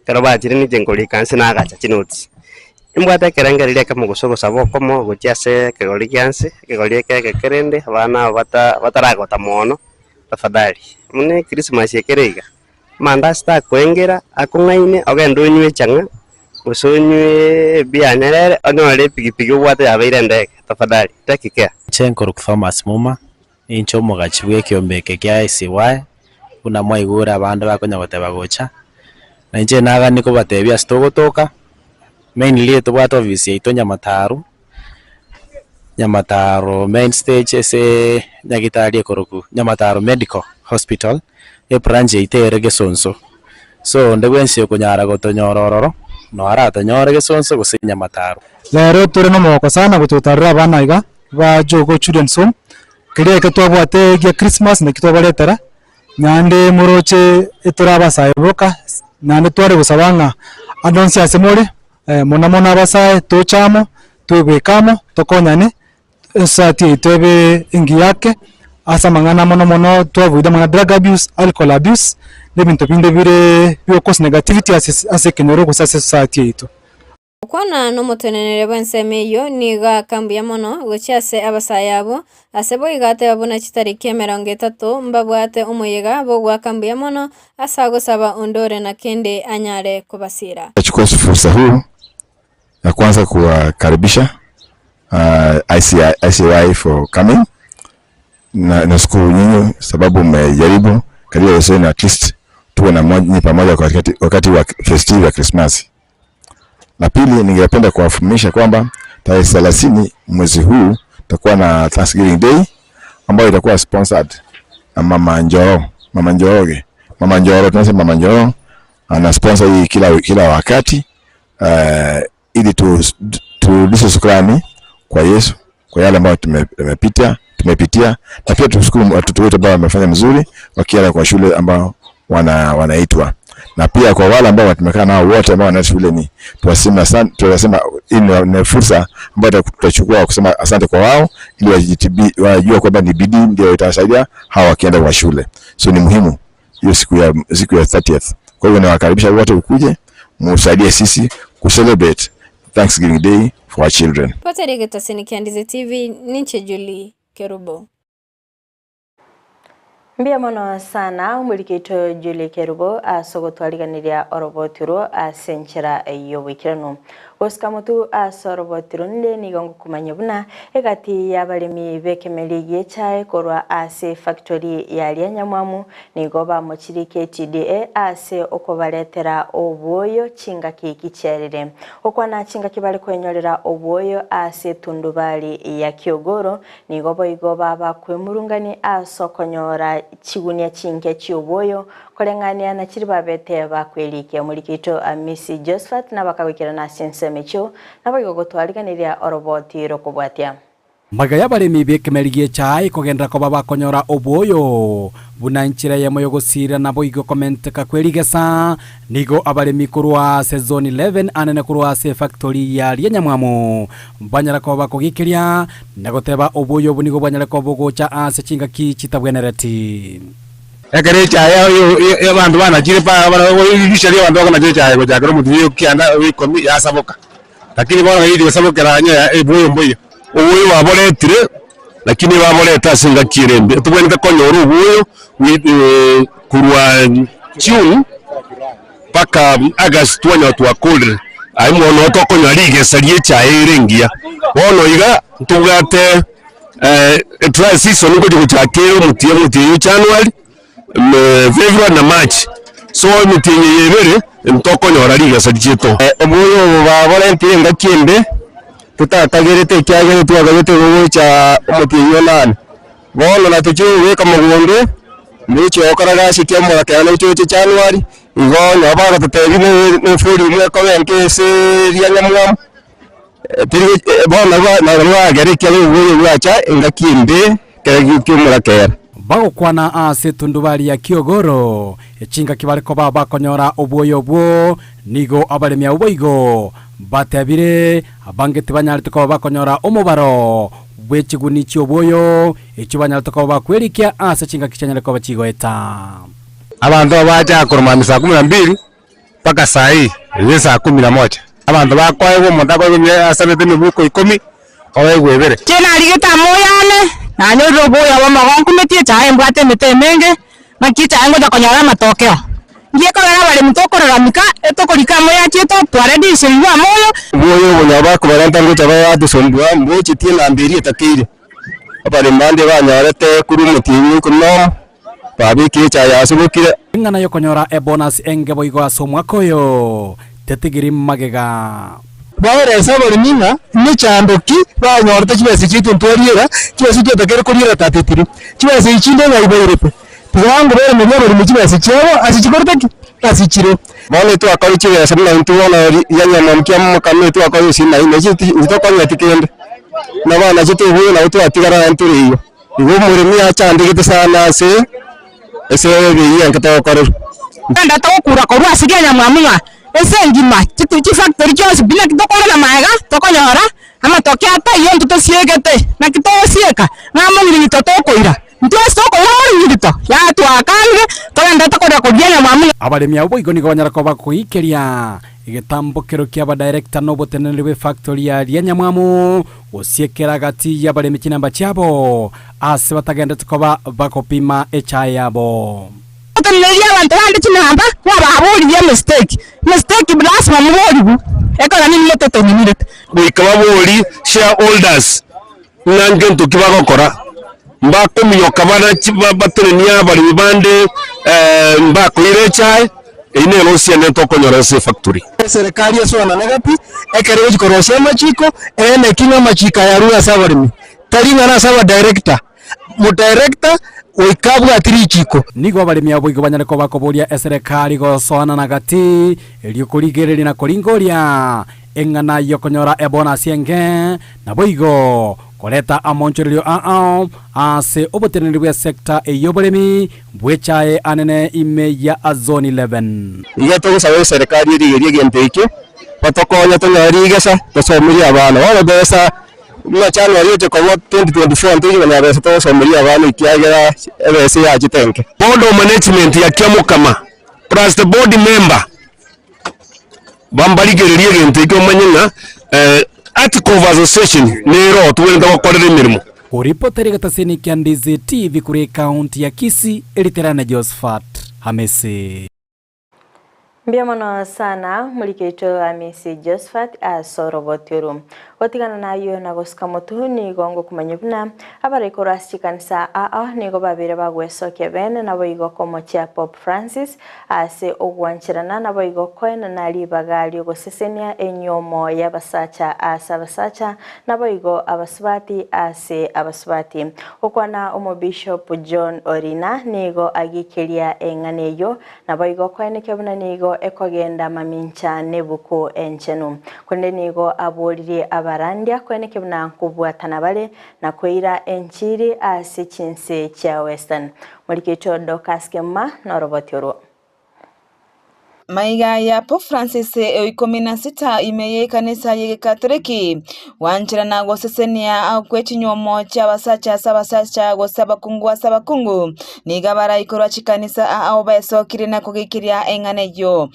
ekero bachire ninche nkorika inse nagacha chinotes. Nimbwate ekerengererio ekemo gose ogosaba okomo gochia ase ekegori gia nse, ekegori eke egeke rende abana aba bata bataragota mono, tafadhali, buna ekrisimasi ekere iga, amandasi takoengera akong'aine ogende onywe echang'a, gose onywe ebia nyerere, onyore epigipigi obwate yabeire endege, tafadhali take care. Inche nkorokwa Thomas Muma, ninche omogachi bw'ekiombe eke kia ICY, buna mwaigure abande bakonya goteba gocha, na inche naganie kobatebia ase togotoka, mainly tobwate ofisi yaito Nyamataro, Nyamataro main stage ase nyagitari ekorokwa Nyamataro Medical Hospital, ebranch yaito ere Gesonso. So onde bwensi okonyara gotonyora ororo, noo aratonyore Gesonso gose Nyamataro. Rero tore nomogoko sana gototarera abana iga ba Jogoo Children's Home, keria eke twabwate gia Christmas nakio twabaretera, naende moroche etore abasae boka, naende tware gosaba ng'a ande onsi ase more, mono mono abasae toche amo, twebeke amo, tokonyane, esociety yaito ebe engiya ake, ase amang'ana mono mono twabuire amang'ana drug abuse, alcohol abuse, na ebinto binde bire bigo cause negativity ase ase ekenyoro gose ase esociety yaito. Gokwana nomoteneneri bw'ensemo eyio nigo aaka mbuya mono gochia ase abasae abwo, ase boigo ateba buna chitariki 30 mbabwate omoyega bw'ogoaka mbuya mono ase agosaba onde ore na kende anyare kobasiira. Nachukua fursa huu ya kwanza kuwakaribisha ICY for coming na nashukuru nyinyi sababu mmejaribu katika leseni at least tuwe na nyinyi pamoja wakati, wakati wa festive ya Krismasi. La pili, ningependa kuwafahamisha kwamba tarehe 30 mwezi huu tutakuwa na Thanksgiving Day ambayo itakuwa sponsored na Mama Njoro, Mama Njoroge, Mama Njoro, tunasema Mama Njoro ana sponsor hii kila, kila wakati ili turudishe shukrani kwa Yesu kwa yale ambayo tumepitia tumepitia na pia tushukuru watoto wetu ambao wamefanya mzuri wakienda kwa shule ambao wana, wanaitwa na pia kwa wale ambao tumekaa nao wote ambao wanaenda shuleni tuwasema sana, tunasema hii ni fursa ambayo tutachukua kusema asante kwa wao, ili wajitibi, wajue kwamba ni bidii ndio itawasaidia hawa wakienda kwa shule. So ni muhimu hiyo siku ya siku ya 30th. Kwa hivyo nawakaribisha wote ukuje musaidie sisi ku celebrate Thanksgiving Day for our children. Potere Getasini Kiandize TV, ninche Julie Kerubo. Mbuya mono sana omorikeito Julie Kerubo ase ogotwariganiria oroboti orwo ase enchera y'oboikeranu. Gosika motu ase oroboti ronde nigo ngokumanya buna egati y'abaremi b'ekemeri gi'echae korwa ase efactory ya Rianyamwamu nigo bamochirie KTDA ase okobaretera obwoyo chingaki kichiarire. Gokwana chingaki bare kwenyorera obwoyo ase etundubari ya Kiogoro nigo boigo baba kwemurungani ase okonyora chigunia chinke chi'obwoyo koreng'ania na chiri babete bakwerikia. Omorikeito Amisi Josephat nabakagoikerana ase ensemo echio naboigo gotwariganiria oroboti rokobwatia. Magega y'abaremi b'ekemeri gi'echae kogenderera koba bakonyora obwoyo buna enchera eyemo y'ogosiira naboigo komenteka kwe rigesa, nigo abaremi korwa ase Zone 11 anene korwa ase efactori ya Rianyamwamu banyara koba bakogikeria na goteba obwoyo obo nigo bwanyare koba bogocha ase chingaki chitabwenereti. Ekero echae abanto banachire usually abanto bakonacha echae gochakera omotienyi o kianda o ikomi yasaboka. Lakini bono nari gosabokera onye oboyo mboiyo. Oboyo baboretire, lakini baborete ase engaki ere embe. Tobwenerete konyora oboyo korwa June mpaka August twanyora twakorire. Aye mono noo tokonyora rigesa rie echae ere engiya. Bono iga ntobwate dry season ngochia gochaka ere omotienyi omotienyi o January. February na March, so emetienyi eye ebere ntokonyora rigesa riaito. Oboyo obo baborentire engaki ende totakagerete ekiagera twaganyete gocha omotienyi o nane. Bono natochia kobeka mogondo, nochia gokora gasi ekiagera omorakera noche oche January, igo nabo bagototebia ne efolimu ekoba enke ase eria nyamwamu, teri bono nabo bagera ekiagera oboyo bwacha engaki ende. Ekero ki'omorakera. Bagokwana ase etundubari ya Kiogoro, echingaki bare koba bakonyora obwoyo obwo, nigo abaremi abwo boigo batebire, abange tibanyarete koba bakonyora omobaro bwe chiguni chi'obwoyo, echio banyarete koba bakwerikia ase chingaki chianyare koba chigoeta. Abanto aba bacha korwa mambia saa kumi na mbili mpaka saa hii eye saa kumi na moja. Abanto bakoegwa, omonto akoegwa ime asabete emibuko ikomi, oegwe ebere. Inche narigete amoyo ane, nanyorire oboyo obomo gonkumetie echaye mbwate emete emenge, naki echaye ngocha konyora amatokeo. Ngiye kogera abaremi tokororamika, etokorika amoyo achiete otware diseigwe amoyo. Oboyo obo nabo bakobarenta ngocha bagatosumbua, mbochetie enamba eria etakeire. Abaremi bande banyorete korwa omotienyi o ikomi na omo. Babekire echaye yasubokire. Eng'ana y'okonyora ebonus enge boigo ase omwaka oyo tetigiri magega. Baerese abaremi ng'a mechando ki banyorete chibesa chiaito ntwariera, chibesa twatakeire koriera tatetiri. Chibesa echi chinde ng'ai bairete? Tiga ngoberemerie abaremi chibesa chiabo ase chikorete ki? Ase chire. Bono etwakore chibesa buna intwe bono riria nyamam kia mokama etwakore gose naende ntitokonyeti kende. Buna banachete obuya nabo twatigara naende tore igo. Igo omoremi achandegete sana ase ase ebei enke togokorerwa. Naende togokura korwa ase rianyamwamu ng'a ense engima chifactory chionsi pi naki tokorora magega tokonyora amatoke ataiyo intwe tosiegete naki togosieka ng'a among'irigito tokoira intwe ase tokoira among'irigito yaya twakanire togenderete korera koria enyamwamu. Abaremi abwo boigo nigo banyara koba bakoikeria egetambokero ki'abadirector na oboteneneri bw'efactory ya Rianyamwamu Gosiekera gati y'abaremi chinamba chiabo, aase batagenderete koba bagopima echae yabo. Otenenerie abanto bande chinamba, mwababoririe emistake, emistake lasima moborigwe, ekero ninwe mototenenerete. Goika baborie shareholders ng'a ngento ki bagokora, mbakominyoka batenenie abaremi bande mbakoira echae. Eyio nero ense tokonyora ase efactory. Eserekari esoanane gati, ekero egochia korosia amachiko, ere ng'a amachiko aya arure ase abaremi, tari ng'a nase abadirector. Modirector goika abwati richiko. Nigo abaremi abwo boigo banyare koba bakoboria eserekari gosoanana gati, erio korigereria na koringoria eng'ana y'okonyora ebonasi enke, naboigo koreta amonchorerio ao ase oboteneneri bw'esecta ey'oboremi bw'echae anene ime ya Zone 11. Iga togosaba eserekari erigerie egento ekio, batokonye tonyore rigesa, tosomerie abana. Bono besa buna January oche koba 2024 ntoichi konyora besa togosomeria abana ekiagera ebesa eyachete enke. Board of management ya Kiamokama plus the board member bambarigererie egento ekio bamanye ng'a article of association nero tobwenerete gokorera emeremo. Oripoteri egetaseni kia Ndizi TV korwa ekaunti ya Kisii, Eriterane Josephat Hamisi. Mbuya mono sana morikeito Hamisi Josephat ase oroboti oru. Gotigana nayio na gosuka motu nigo ngokumanya buna abarai korwa ase chikanisa aa nigo babeire bagwesokia bene naboigo komochia Pope Francis Ase ogwancherana naboigo koenana ribaga ri'ogosesenia enyiomo y'abasacha ase abasacha, naboigo abasubati ase abasubati. Gokwana Omobishop John Orina nigo agikeria eng'ana eyio, naboigo koenekia buna nigo ekogenda mamincha nebuku enchenu. Korende nigo aboririe aba. abarandia koeneke buna nkobwatana bare na koira enchiri ase chinse chia Western. Morikeicho Dorcas Kemuma noroboti orwo. Maiga ya Pope Francis o ikomi na sita ime y'ekanisa y'egekatoliki gwancherana gosesenia kwe chinywomo chi'abasacha ase abasacha gose abakungu ase abakungu nigo abaraikorwa chikanisa ao besokire na kogikiria eng'ana eyio.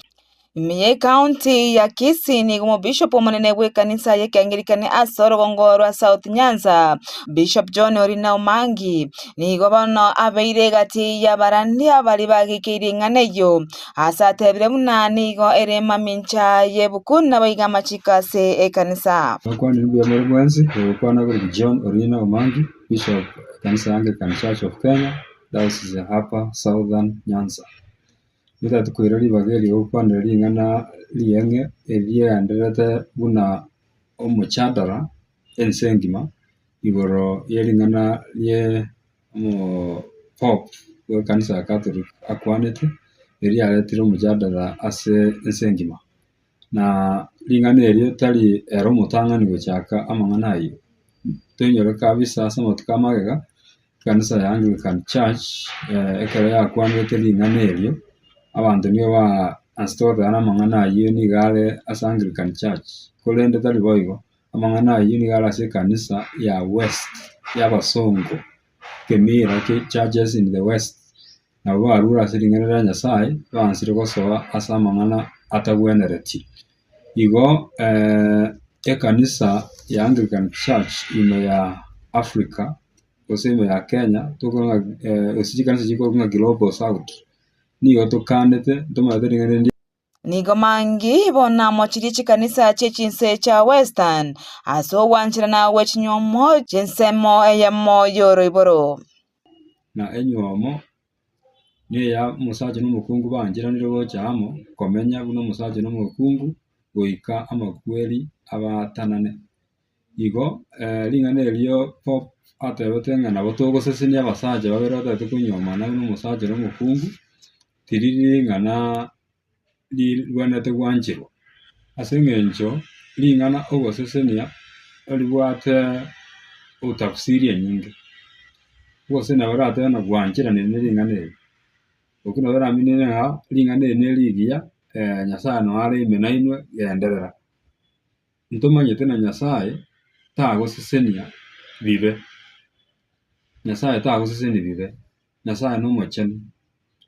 Ime y'ekaunti ya Kisii nigo omobishop omonene bw'ekanisa y'ekiangirikani ase orogongo rwa South Nyanza, Bishop John Orina Omangi, nigo bono abeire egati y'abarandia baria bagikeirie eng'ana eyio Ase atebire buna nigo ere mamincha y'ebuku naboigo amachiko ase ekanisa. Bakwanire mbuya more mwensi, ogokwana korokwa John Orina Omangi, Bishop ekanisa ya Anglican Church of Kenya, Diocese ya Upper Southern Nyanza. Nitagete koira ribaga eri gokwanera ring'ana rieng'e eriagendererete buna omochadara ense engima igoro y'ering'ana rie Omopope bw'ekanisa ya Catholic akwanete, erio riaretire omojadala ase ense engima. Na ring'ana erio tari ere omotang'ani gochaka amang'ana ayio. Toinyore kabisa ase amatuko a magega, ekanisa ya Anglican Church ekero yakwanerete ring'ana erio, abanto nigo ba ase togoteba namang'ana ayio nigo are ase Anglican Church, korende tari boigo. Amang'ana ayio nigo are ase ekanisa ya West y'abasongo, ekemira ki Churches in the West, nabo barure ase ring'ana ria Nyasaye, baansire gosoa ase amang'ana atagwenereti. Igo ekanisa ya Anglican Church ime ya Africa gose ime ya Kenya, tokore ng'a gose chikanisa chikorokwa ng'a Global South, nigo tokanete ntomanyete ring'ana rinde. Nigo mangi bono amochirie chikanisa chi'echinse chia Western ase ogwancherana gwe chinywomo chi'ensemo eyemo y'oroiboro. Na enywomo neya omosacha na omokungu bancheranire gocha amo komenya buna omosacha na omokungu goika amakweri abaatanane. Igo ring'ana erio Pope atebete ng'a nabo togosesenia abasacha babere batagete konywomana buna omosacha na omokungu, tiriri ring'ana rirwanete gwancherwa, ase eng'encho ring'ana ogosesenia ribwate otafsiri enyinge. Ogosesenia nabo oratebe ng'a gwancheranire ne ring'ana eri, okwo nabo oramine ng'a ring'ana eri ne rigiya Nyasaye noo are ime nainwe genderera. Ntomanyete na Nyasaye tagosesenia bibe, Nyasaye tagosesenia bibe. Nyasae nomochenu,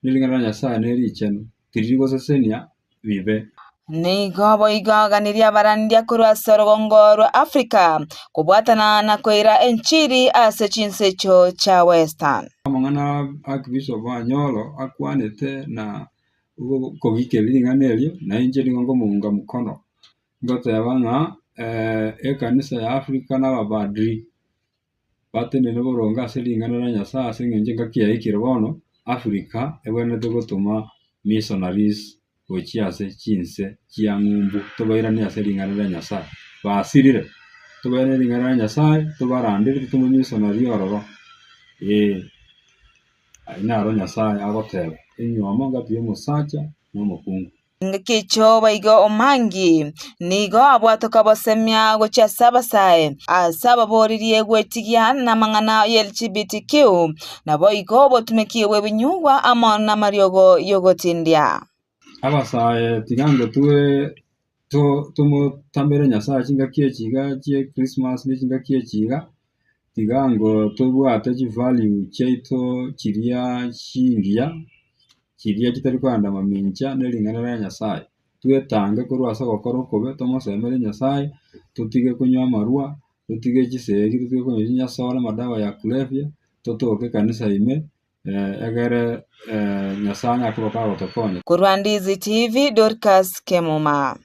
ne ring'ana ria Nyasae nerichenu, tiriri gosesenia bibe. Nigo boigo aganirie abarandia korwa ase orogongo rwa Africa kobwatana na koira enchiri ase chinsecho chia Western. Amang'ana Archbishop Anyolo akwanete na kogikeria ring'ana erio, na inche nigo nkomounga mkono, ngoteba ng'a ekanisa ya Africa na abapadri batenene boronge ase ring'ana ria Nyasae ase eng'encho engaki yaikire bono, Africa ebwenerete gotoma missionaries gochia ase chinse chia ng'umbu tobairanie ase ring'ana ria Nyasae. Basirire, tobairanie ring'ana ria Nyasae, tobarandere totome missionary ororo, eh. Ayio naro Nyasae agoteba, enyiomo ngati ya omosacha na omokungu. Engaki echio baiga Omangi nigo abwatoka bosemia gochia ase abasae ase ababoririe gwetigia namang'ana ya LGBTQ naboigo obotumeki bw'ebinyugwa amo namariogo y'ogotindia. Abasae tiga ngotwe tomotamere Nyasae chingaki echi iga chie Christmas ne chingaki echi iga, tiga ngo tobwate chivalue chiaito chiria chingiya. chiria chitari koenda mamincha ne ring'ana ria Nyasae. Twetange korwa ase ogokora okobe, tomosemere Nyasae, totige konywa amarwa, totige chisegi, totige konywa chinyasore, amadawa ya kulevya, totoke ekanisa ime, egere Nyasae anyare koba kagotokonya. Korwa Ndizi TV, Dorcas Kemuma.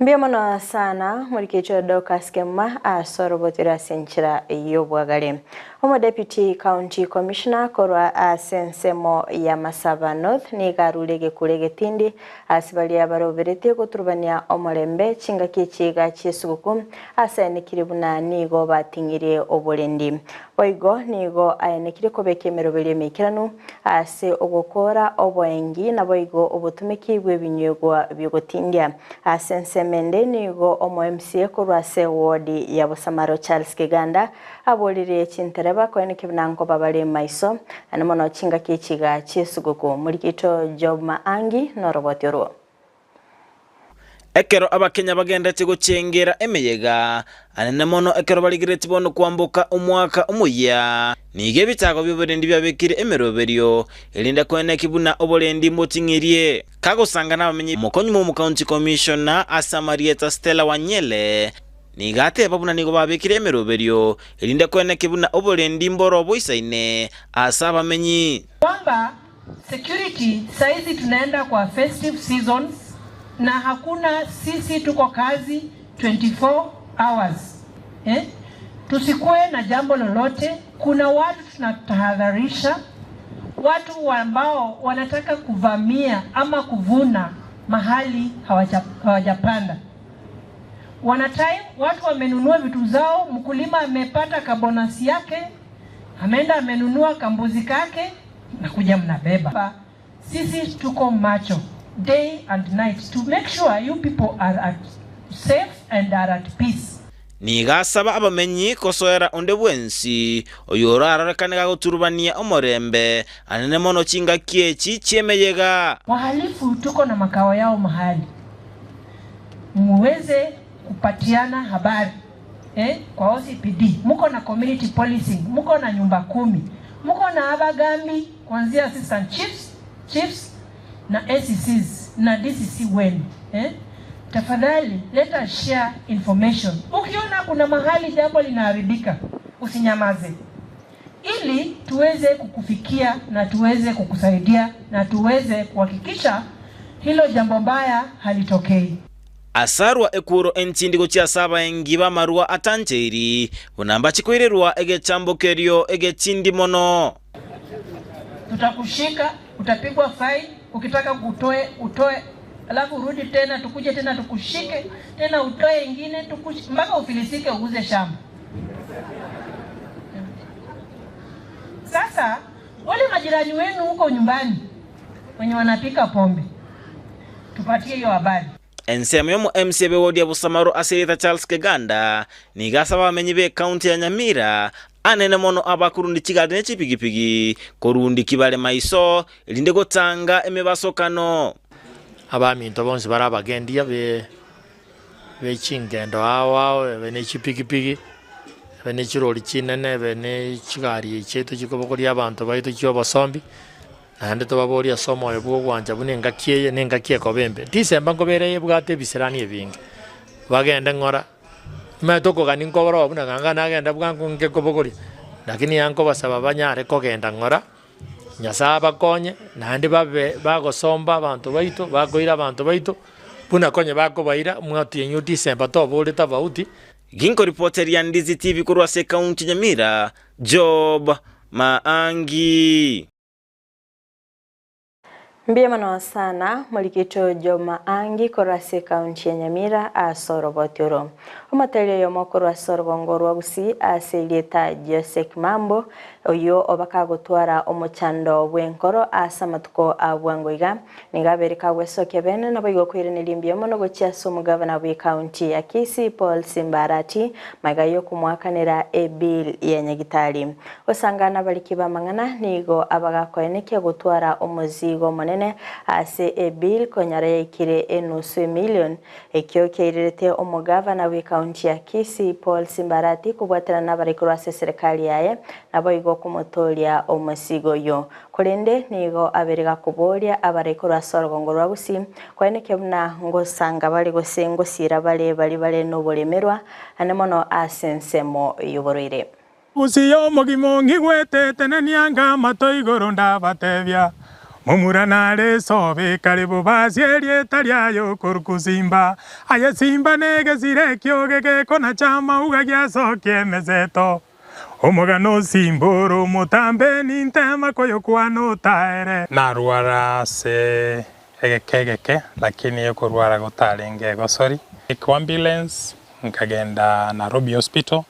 Mbuya mono sana morikecho Dorcas Kemuma ase oroboti ase enchera y'obwagare. Omodeputy County Commissioner korwa ase ensemo ya Masaba North nigo arure egekuro egetindi ase baria baroberetie goturubania omorembe chingaki echi iga chi'esuguku ase aenekire buna nigo bating'irie oborendi. Boigo nigo aenekire kobeka emeroberio emeikeranu ase ogokora oboengi naboigo obotumeki bw'ebinywegwa bi'ogotindia. Ase ensemo ende nigo omo MCA korwa ase eward ya Bosamaro Charles Kiganda Aboririe chintereba koeneki buna nkoba bare maiso, naende mono chingaki echiga chi'esuguku. Morikito Job Maangi noroboti orwo. Ekero Abakenya bagenderete gochengera emeyega, anene mono ekero barigereretie bono kwamboka omwaka omoyia, nigo ebitago bi'oborendi biabekire emeroberio, erinde koeneki buna oborendi mboting'irie. Kagosanga nabamenyi mokonyi bw'omokaunti commissioner ase amarieta Stella Wanyele, Nigo ateba buna nigo babekire emeroberio, erinde koeneke buna oborendi mboro boisaine ase abamenyi. Kwamba security saizi tunaenda kwa festive seasons na hakuna sisi tuko kazi 24 hours eh, tusikue na jambo lolote. Kuna watu tunatahadharisha, watu ambao wanataka kuvamia ama kuvuna mahali hawajapanda. Wana time, watu wamenunua vitu zao, mkulima amepata kabonasi yake, ameenda amenunua kambuzi kake na kuja mnabeba. Sisi tuko macho day and night to make sure you people are at safe and are at peace. Nigo asaba abamenyi kosoera onde bwensi oyorarorekane gagoturubania omorembe, anene mono chingaki echi chi'emeyega. Wahalifu tuko na makao yao mahali muweze kupatiana habari eh, kwa OCPD muko na community policing, muko na nyumba kumi, muko na abagambi kuanzia assistant chiefs, chiefs na ACCs na DCC wenu eh? Tafadhali let us share information. Ukiona kuna mahali jambo linaharibika, usinyamaze, ili tuweze kukufikia na tuweze kukusaidia na tuweze kuhakikisha hilo jambo mbaya halitokei. Asarwa ekworo entindi gochia ase abaengi b'amarwa atancheiri, buna mbache koirerwa egechambo kerio egetindi mono. Tutakushika, utapigwa fine, ukitaka utoe utoe, alafu urudi tena, tukuje tena tukushike tena, utoe ingine tukushike, mpaka ufilisike uuze shamba. Sasa wale majirani wenu huko nyumbani wenye wanapika pombe, tupatie hiyo habari. Ensemo y'omo MCA b'ewodi ya Busamaru ase erieta Charles Keganda nigo asaba abamenyi b'ecounty ya Nyamira anene mono abakorundi chigari ne chipigipigi korundi kibare maiso erinde gotanga emebasokano. Abaminto bonsi bare abagendia be be chingendo ao ao, ebe ne chipigipigi, ebe ne chirori chinene, ebe ne chigari chiaito chikobogoria abanto baito chi'obosombi, Naende tobaborie ase omoyo bw'ogwancha buna engaki eye nengaki ekoba embe. Tisemba nkobera ebwate ebisirani ebinge, bagende ng'ora, nimanyete okogania nkobora buna ganga nagenda bwango nke kobogoria, lakini iga nkobasaba banyare kogenda ng'ora, Nyasae abakonye, naende babe bagosomba abanto baito, bakoira abanto baito, buna konye bakobaira, mwatienyi o Disemba tobore tofauti. Ginkoripoteria Ndizi TV korwa ase ekaunti ya Nyamira, Job Maangi. Mbuya mono sana morikito Joma Angi korwa ase ekaunti ya Nyamira ase oroboti oro. Omoteri oyomo korwa ase orogongo rwa Gusii ase erieta Jose Kimambo oyio obakagotwara omochando bw'enkoro ase amatuko a bwango iga nigo abere kagwesokia bene naboigo koiraneria mbuya mono gochia ase omogavana bw'ekaunti ya Kisii Paul Simba Arati magega yokomoakanera ebill ya Nyagitari. Gosanga nabariki b'amang'ana nigo abagakoenekia gotwara omozigo omonene ase ebill konyora yaikire enusu emilion. Ekio kiairerete omogavana bw'ecounty ya Kisii Paul Simbarati kobwaterana nabaraikorwa ase eserekari yaye naboigo komotooria omosigo oyio. Korende nigo abere gakoboria abaraikorwa ase orogongo rwa Gusii koenekia buna ngosanga bare gose ngosiira bare baria bare noboremerwa ane mono ase ensemo y'oborwaire. Gusii omogima ong'igwete tenenia anga amato igoro ndabatebia, Momura nare esobe kare bobasie erieta riaye okorokwa Simba, aye Simba negesire ekioge gekonacha amauga giasokia emeseto. Omogano osimbore omotambe nintema koyokwana otaere. Narwara ase egeka egeke lakini okorwara gotarenge egosori. Kwa ambulance nkagenda Nairobi Hospital,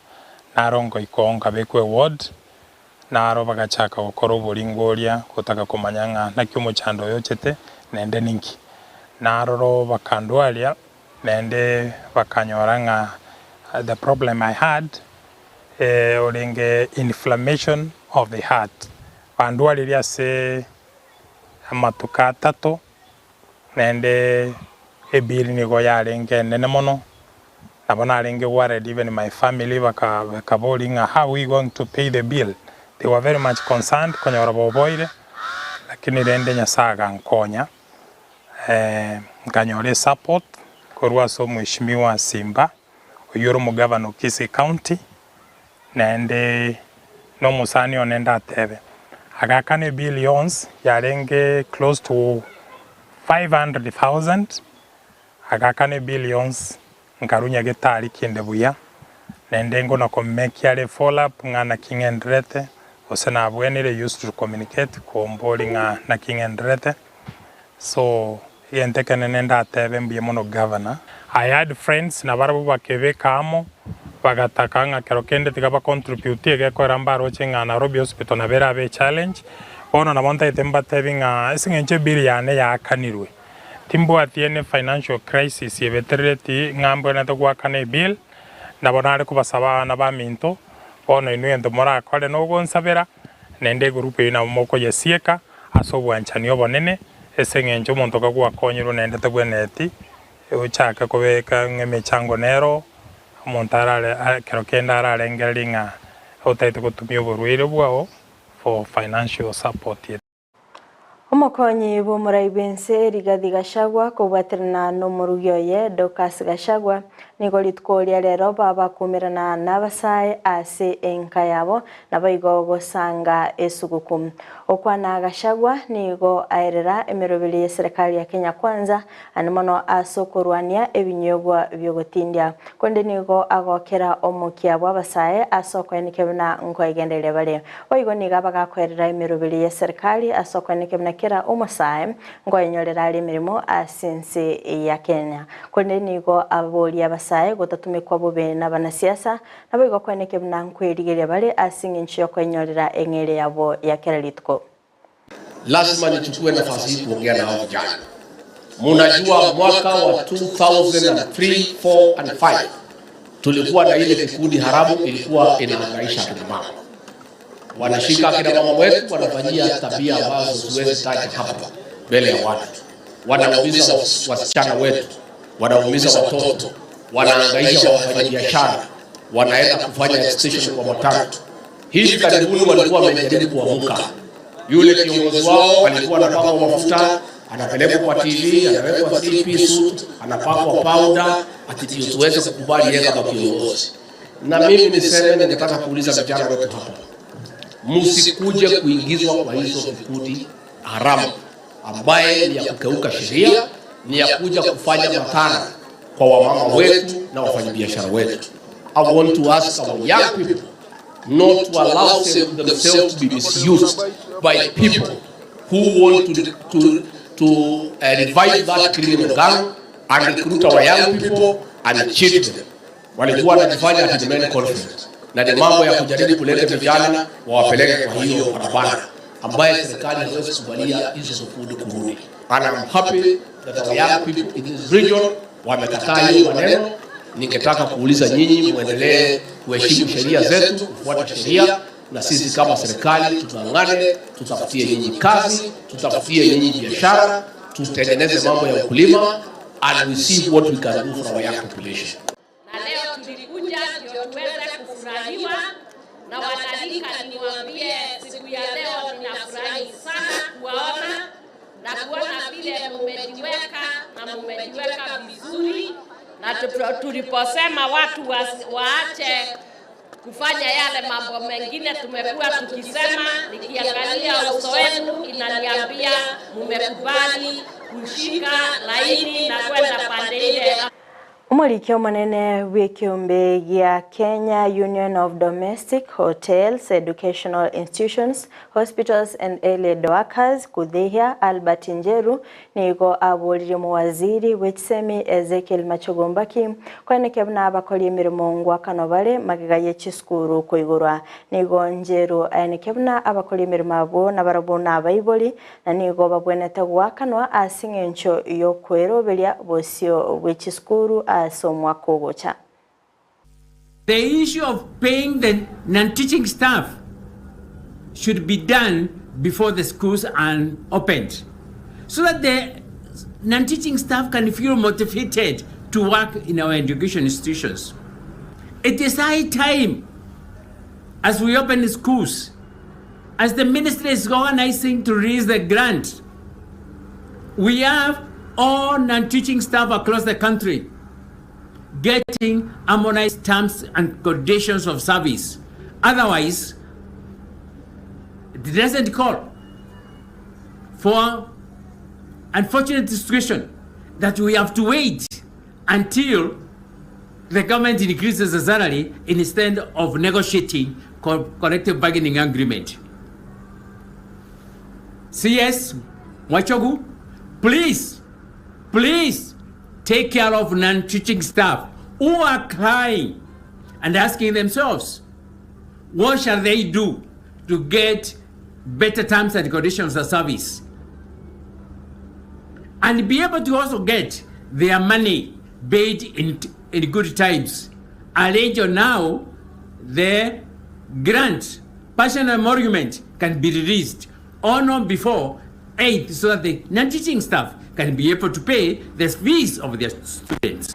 naro ngoika oo nkabekwa eward, naro bagachaka gokora oboringoria gotaka komanya ng'a naki omochando oyo ochete naende ninki. Naroro bakandwaria naende bakanyora ng'a the problem I had orenge inflammation of the heart. Bandwaririe ase amatuko atato, naende ebill nigo yarenge enene mono, nabo narenge worried even my family baka bakaboria ng'a how we going to pay the bill, they were very much concerned konyora boboire, lakini rende Nyasaye agankonya nkanyora esupport korwa ase omweshimiwa Simba, oyio ore omogavana o Kisii County, naende na omosani one ndatebe, agakana ebill yonsi yarenge close to 500,000, agakana ebill yonsi nkarwa nyagetari kinde buya, naende ngona komekia are follow up ng'a naki ng'endererete, gose nabwenire used to communicate kombori ng'a naki ng'endererete, so egento ekenene ndatebe mbuya mono governor. I had friends nabarabwo bakebeka amo, bagataka ng'a kero kende tiga ba contribute egekoera mbaroche ng'a Nairobi Hospital nabo erabe echallenge, bono nabo ntagete mbatebi ng'a ase eng'encho ebill yane yaakanirwe, timbwati any financial crisis ebeterereti ng'a mbwenerete goakana ebill, nabo nare kobasaba abana baminto, bono inwe egento morakore nogonsabera, naende egroup eyio nabo mokoyesieka ase obwanchani obonene, ase eng'encho omonto kagwakonyirwe naende tabwenereti ochake kobeka ng'a emechango nero, omonto arare ekero kende ararengererie ng'a otagete gotumia oborwaire bwao for financial support. Omokonyi bw'omorai bw'ense Rigathi Gachagua kobwaterana nomorugi oye Dorcas Gachagua nigo rituko ria rero babakumerana nabasae ase enka yabo naboigo gosanga esuguku. Okwana Gachagua nigo aerera emeroberi y'eserekari ya Kenya Kwanza Ande mono ase okorwania ebinywegwa bi'ogotindia. Korende nigo agokera omokia bw'abasae ase okoenekia buna nkoegendereria bare. Boigo nigo abagakoerera emeroberi y'eserikari ase okoenekia buna kera omosae nkoenyorera are emeremo ase ense ya Kenya. Korende nigo aboria abasae gotatumekwa bobe nabanasiasa, naboigo koenekia buna nkwerigeria bare ase engencho y'okoenyorera eng'eria yabo ya kera rituko. Lazima nichukue nafasi hii kuongea na hao vijana. Munajua mwaka wa 2003, 4 and 5 tulikuwa na ile kikundi haramu ilikuwa inahangaisha akina mama, wanashika akina mama wetu, wanafanyia tabia ambazo siwezi taja hapa mbele ya watu, wanaumiza wasichana wetu, wanaumiza watoto, wanahangaisha wafanyabiashara, wanaenda kufanya extension kwa matatu. Hivi karibuni walikuwa wamejaribu kuamuka yule kiongozi wao alikuwa anapakwa mafuta, anapelekwa kwa TV, anawekwa three-piece suit, anapakwa powder, ati ndio tuweze kukubali yeye kama kiongozi. Na mimi niseme, ningetaka kuuliza vijana wetu hapa, msikuje kuingizwa kwa hizo vikundi haramu ambaye ni ya kukeuka sheria, ni ya kuja kufanya madhara kwa wamama wetu na wafanyabiashara wetu. I want to ask our young people not to allow themselves to be misused by people who want to revive that criminal gang and recruit our young people and cheat them. Walikuwa wanajifanya ati ni men conference na ni mambo ya kujaribu kuleta vijana wawapeleke kwa hiyo barabara ambaye serikali haiwezi kubalia hizo vikundi kurudi. And I'm happy that our young people in this region wamekataa hiyo maneno. Ningetaka kuuliza nyinyi muendelee kuheshimu sheria zetu, kufuata sheria, na sisi kama serikali tung'ang'ane, tutafutie nyinyi kazi, tutafutie nyinyi biashara, tutengeneze mambo ya ukulima and we see what we can do for our young population. Na leo tulikuja ndio tuweze kufurahiwa na wanalika. Niwaambie siku ya leo ninafurahi sana kuwaona na kuona vile mumejiweka na mumejiweka vizuri, na tuliposema watu waache kufanya yale mambo mengine tumekuwa tukisema, nikiangalia uso wenu inaniambia mumekubali kushika laini na kwenda pande ile. Omoriki omonene bw'ekeombe gia Kenya Union of Domestic Hotels, Educational Institutions, Hospitals and Allied Workers, KUDHEIHA, Albert Njeru, nigo aboririe omowaziri bw'echisemi Ezekiel Machogu Mbaki koenekia buna abakori emeremo ngwakanwa bare magega ye chisukuru koigorwa. Nigo Njeru aenekia buna abakori emeremo abwo nabarabwo nabaibori na nigo babwenerete goakanwa ase engencho y'okweroberia bosio bwe chisukuru ase omwaka ogocha. The issue of paying the non-teaching staff should be done before the schools are opened so that the non-teaching staff can feel motivated to work in our education institutions. It is high time as we open the schools, as the ministry is organizing to release the grant, we have all non-teaching staff across the country getting harmonized terms and conditions of service. Otherwise, it doesn't call for unfortunate situation that we have to wait until the government increases the salary instead of negotiating collective bargaining agreement. CS Mwachogu, please, please take care of non-teaching staff who are crying and asking themselves, what shall they do to get better terms and conditions of service? And be able to also get their money paid in good times. Arrange now the grant, personal emolument can be released on or before 8th so that the non-teaching staff can be able to pay the fees of their students.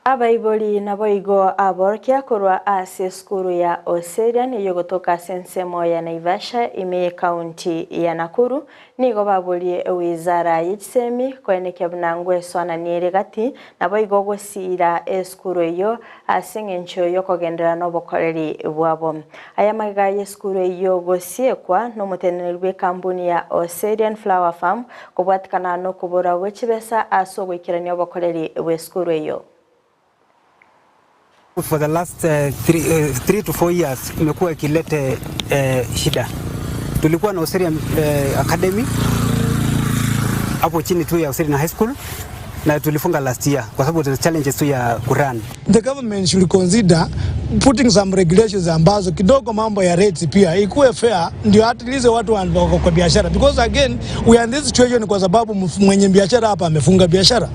Abaibori naboigo aborokia korwa ase esukuru ya Oserian eyogotoka ase ensemo ya Naivasha ime y'ekaunti ya Nakuru nigo baborie ewizara ye chisemi koenekia buna ngwesoanania ere gati naboigo gosiira esukuru eyio ase eng'encho yokogenderera na obokoreri bwabo. Aya magega y'esukuru eyio gosiekwa n'omoteneneri bw'ekampuni ya Oserian Flower Farm kobwatikana nokobora gwe chibesa ase ogoikerania obokoreri bw'esukuru eyio. For the last 3 to 4 years imekuwa ikilete shida. Tulikuwa na Oserian Academy hapo chini tu ya Oserian High School na tulifunga last year kwa sababu the challenges tu ya kurun. The government should consider putting some regulations ambazo kidogo mambo ya rates pia ikuwe fair, ndio at least watu wako kwa biashara, because again we are in this situation kwa sababu mwenye biashara hapa amefunga biashara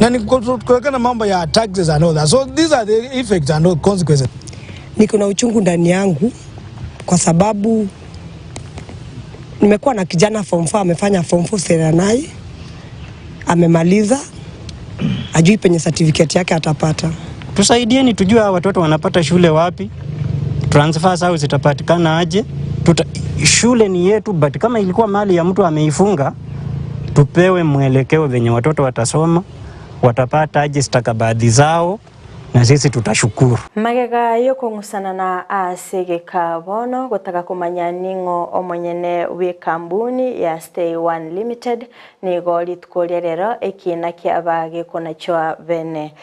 na ni kutokana mambo ya taxes and all that, so these are the effects and all consequences. Niko na uchungu ndani yangu kwa sababu nimekuwa na kijana form 4 amefanya form 4 Seranai, amemaliza, ajui penye certificate yake atapata. Tusaidieni tujue hawa watoto wanapata shule wapi, transfer zao zitapatikana aje. Shule ni yetu, but kama ilikuwa mali ya mtu ameifunga, tupewe mwelekeo venye watoto watasoma, watapata aje stakabadhi zao, na sisi tutashukuru. Magega yokong'usana na ase geka bono gotaka komanya ning'o omonyene bw'ekambuni ya Stay One Limited nigo rituko ria rero ekina kiaba gekonachwa bene.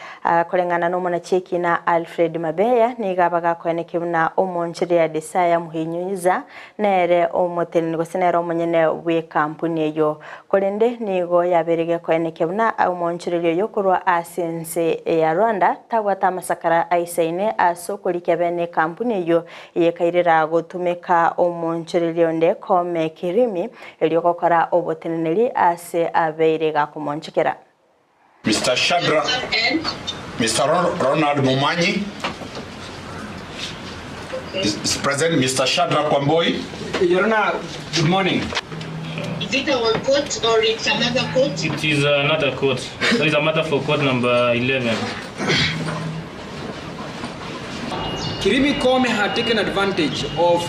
Koreng'ana na omonachi ekina Alfred Mabeya nigo abagakoeneke buna omoncheri ya Desire Muhinyuza nere omoteneni gose nere omonyene bw'ekampuni eyo. Korende nigo yabere gekoeneke buna omoncheri oyo korwa ase ense ya Rwanda tabwate amasakara aisaine ase okorikia bene ekampuni eyo yekairera gotumeka omoncheri onde Kome Kirimi erio gokora oboteneneri ase abeire gakomonchekera. Mr. Shadrach, Mr. Ronald Mumanyi is present. Mr. Shadrach Kwamboi. Your Honor, good morning. Is it our court or it's another court? It is another court. So it's a matter for court number 11. Kirimi Kome had taken advantage of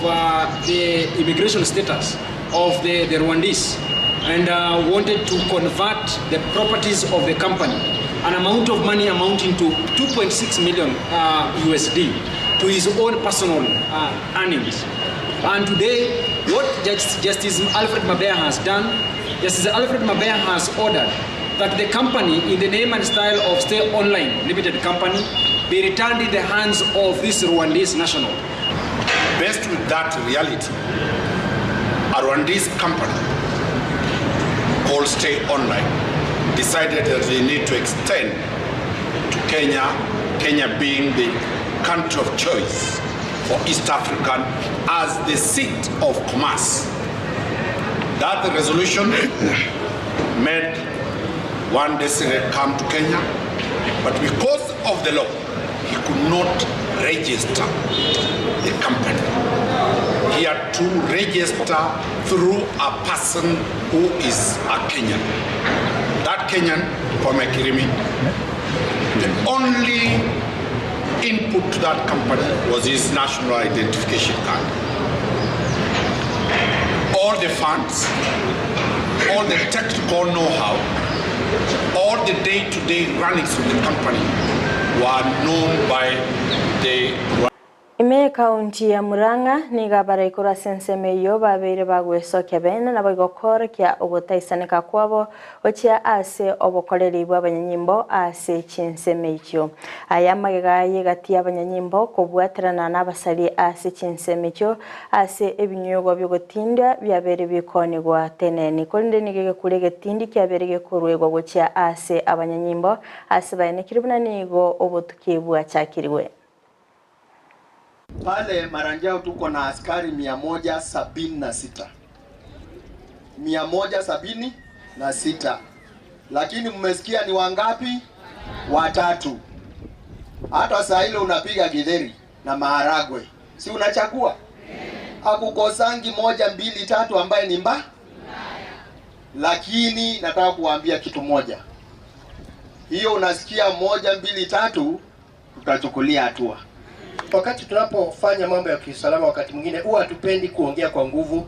the immigration status of the Rwandese and wanted to convert the properties of the company, an amount of money amounting to 2.6 million USD, to his own personal earnings. And today, what Justice Alfred Mabeya has done, Justice Alfred Mabeya has ordered that the company in the name and style of Stay Online Limited Company be returned in the hands of this Rwandese national. Based with that reality, a Rwandese company called Stay Online decided that they need to extend to Kenya, Kenya being the country of choice for East African as the seat of commerce. That resolution made one Desire come to Kenya, but because of the law, he could not register the company. He had to register through a person who is a Kenyan. That Kenyan, Kwame Kirimi, the only input to that company was his national identification card. All the funds, all the technical know-how, all the day-to-day runnings of the company were known by the Ime ekaunti ya Murang'a nigo abaraikoro ase ensemo eyio babeire bagwesokia bene naboigo koorokia ogotaisaneka kwabo gochia ase obokoreri bw'abanyanyimbo ase chinsemo echio. Aya amagega y'egati y'abanyanyimbo kobwaterana nabasari ase chinsemo echio ase ebinywegwa bi'ogotindia biabeire bikonigwa teneni. Korende nigo egekura egetindi kiabeire gekoruegwa gochia ase abanyanyimbo ase baenekire buna nigo obotuki bwachakirwe. Pale Maranjao tuko na askari 176. 176. Lakini mmesikia ni wangapi? Watatu. Hata saa ile unapiga githeri na maharagwe, si unachagua? Hakukosangi moja, mbili, tatu ambaye ni mba. Lakini nataka kuwaambia kitu moja, hiyo unasikia moja, mbili, tatu, tutachukulia hatua. Wakati tunapofanya mambo ya kiusalama, wakati mwingine huwa hatupendi kuongea kwa nguvu,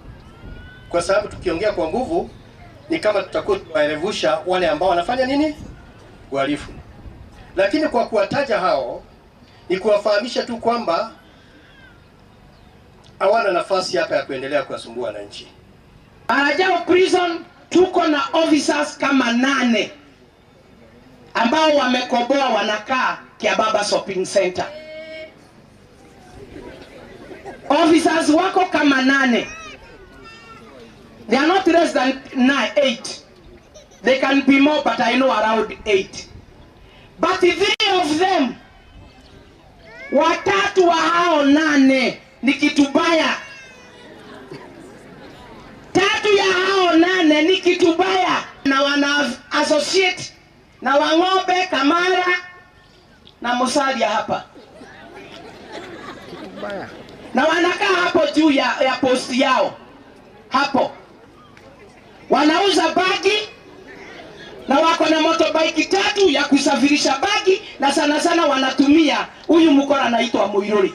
kwa sababu tukiongea kwa nguvu ni kama tutakuwa tunawaerevusha wale ambao wanafanya nini, uhalifu. Lakini kwa kuwataja hao ni kuwafahamisha tu kwamba hawana nafasi hapa ya kuendelea kuwasumbua wananchi. Maranjao Prison tuko na officers kama nane ambao wamekoboa wanakaa Kiababa Shopping Center. Officers wako kama nane. They are not less than nine, eight. They can be more, but I know around eight. But three of them, watatu wa hao nane ni kitu baya. Tatu ya hao nane ni kitu baya, na wana associate na Wang'ombe, Kamara na Musalia hapa na wanakaa hapo juu ya, ya posti yao hapo, wanauza bagi na wako na motorbike tatu ya kusafirisha bagi, na sana sana wanatumia huyu mkora anaitwa Muiruri.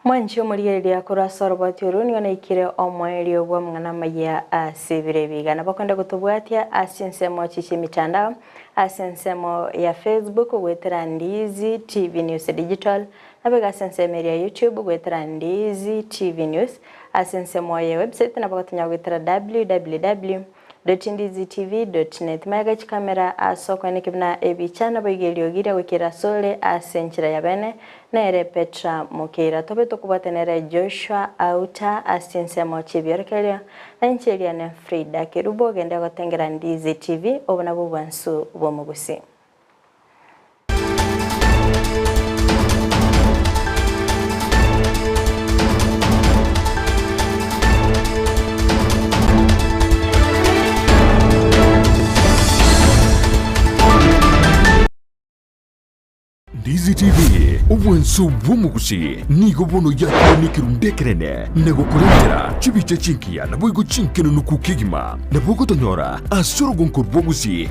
Mwanchi omorigereria korwa ase oroboti oru nigo naikire omoerio bwa amang'ana amaya ase ebiro ebiga. Nabo okoenda gotobwatia ase ensemo chichia emitandao ase ensemo ya Facebook goetera Ndizi TV News Digital, nabo iga ase ensemo eria ya YouTube goetera Ndizi TV News, ase ensemo ya website nabo ogotonya goetera www dot ndizi tv dot net. Magega chikamera ase okoeneki buna ebicha naboigo eriogi ria goikera asore ase enchera ya bene nere Petra Mokeira. Tobe tokobwate nere Joshua Auta ase chinsemo chi'ebiorokererio na inche eriane Frida Kerubo ogende gotengera Ndizi TV obo nabwo obwansu bw'omogusii. Ndizi TV, obwanso bw'omogusi nigo bono yakorwa nekerundu ekerene na gokorentera chibicha chinkiya naboigo chinkenunuku kegima. Nabo ogotonyora ase orogonko rw'ogusi.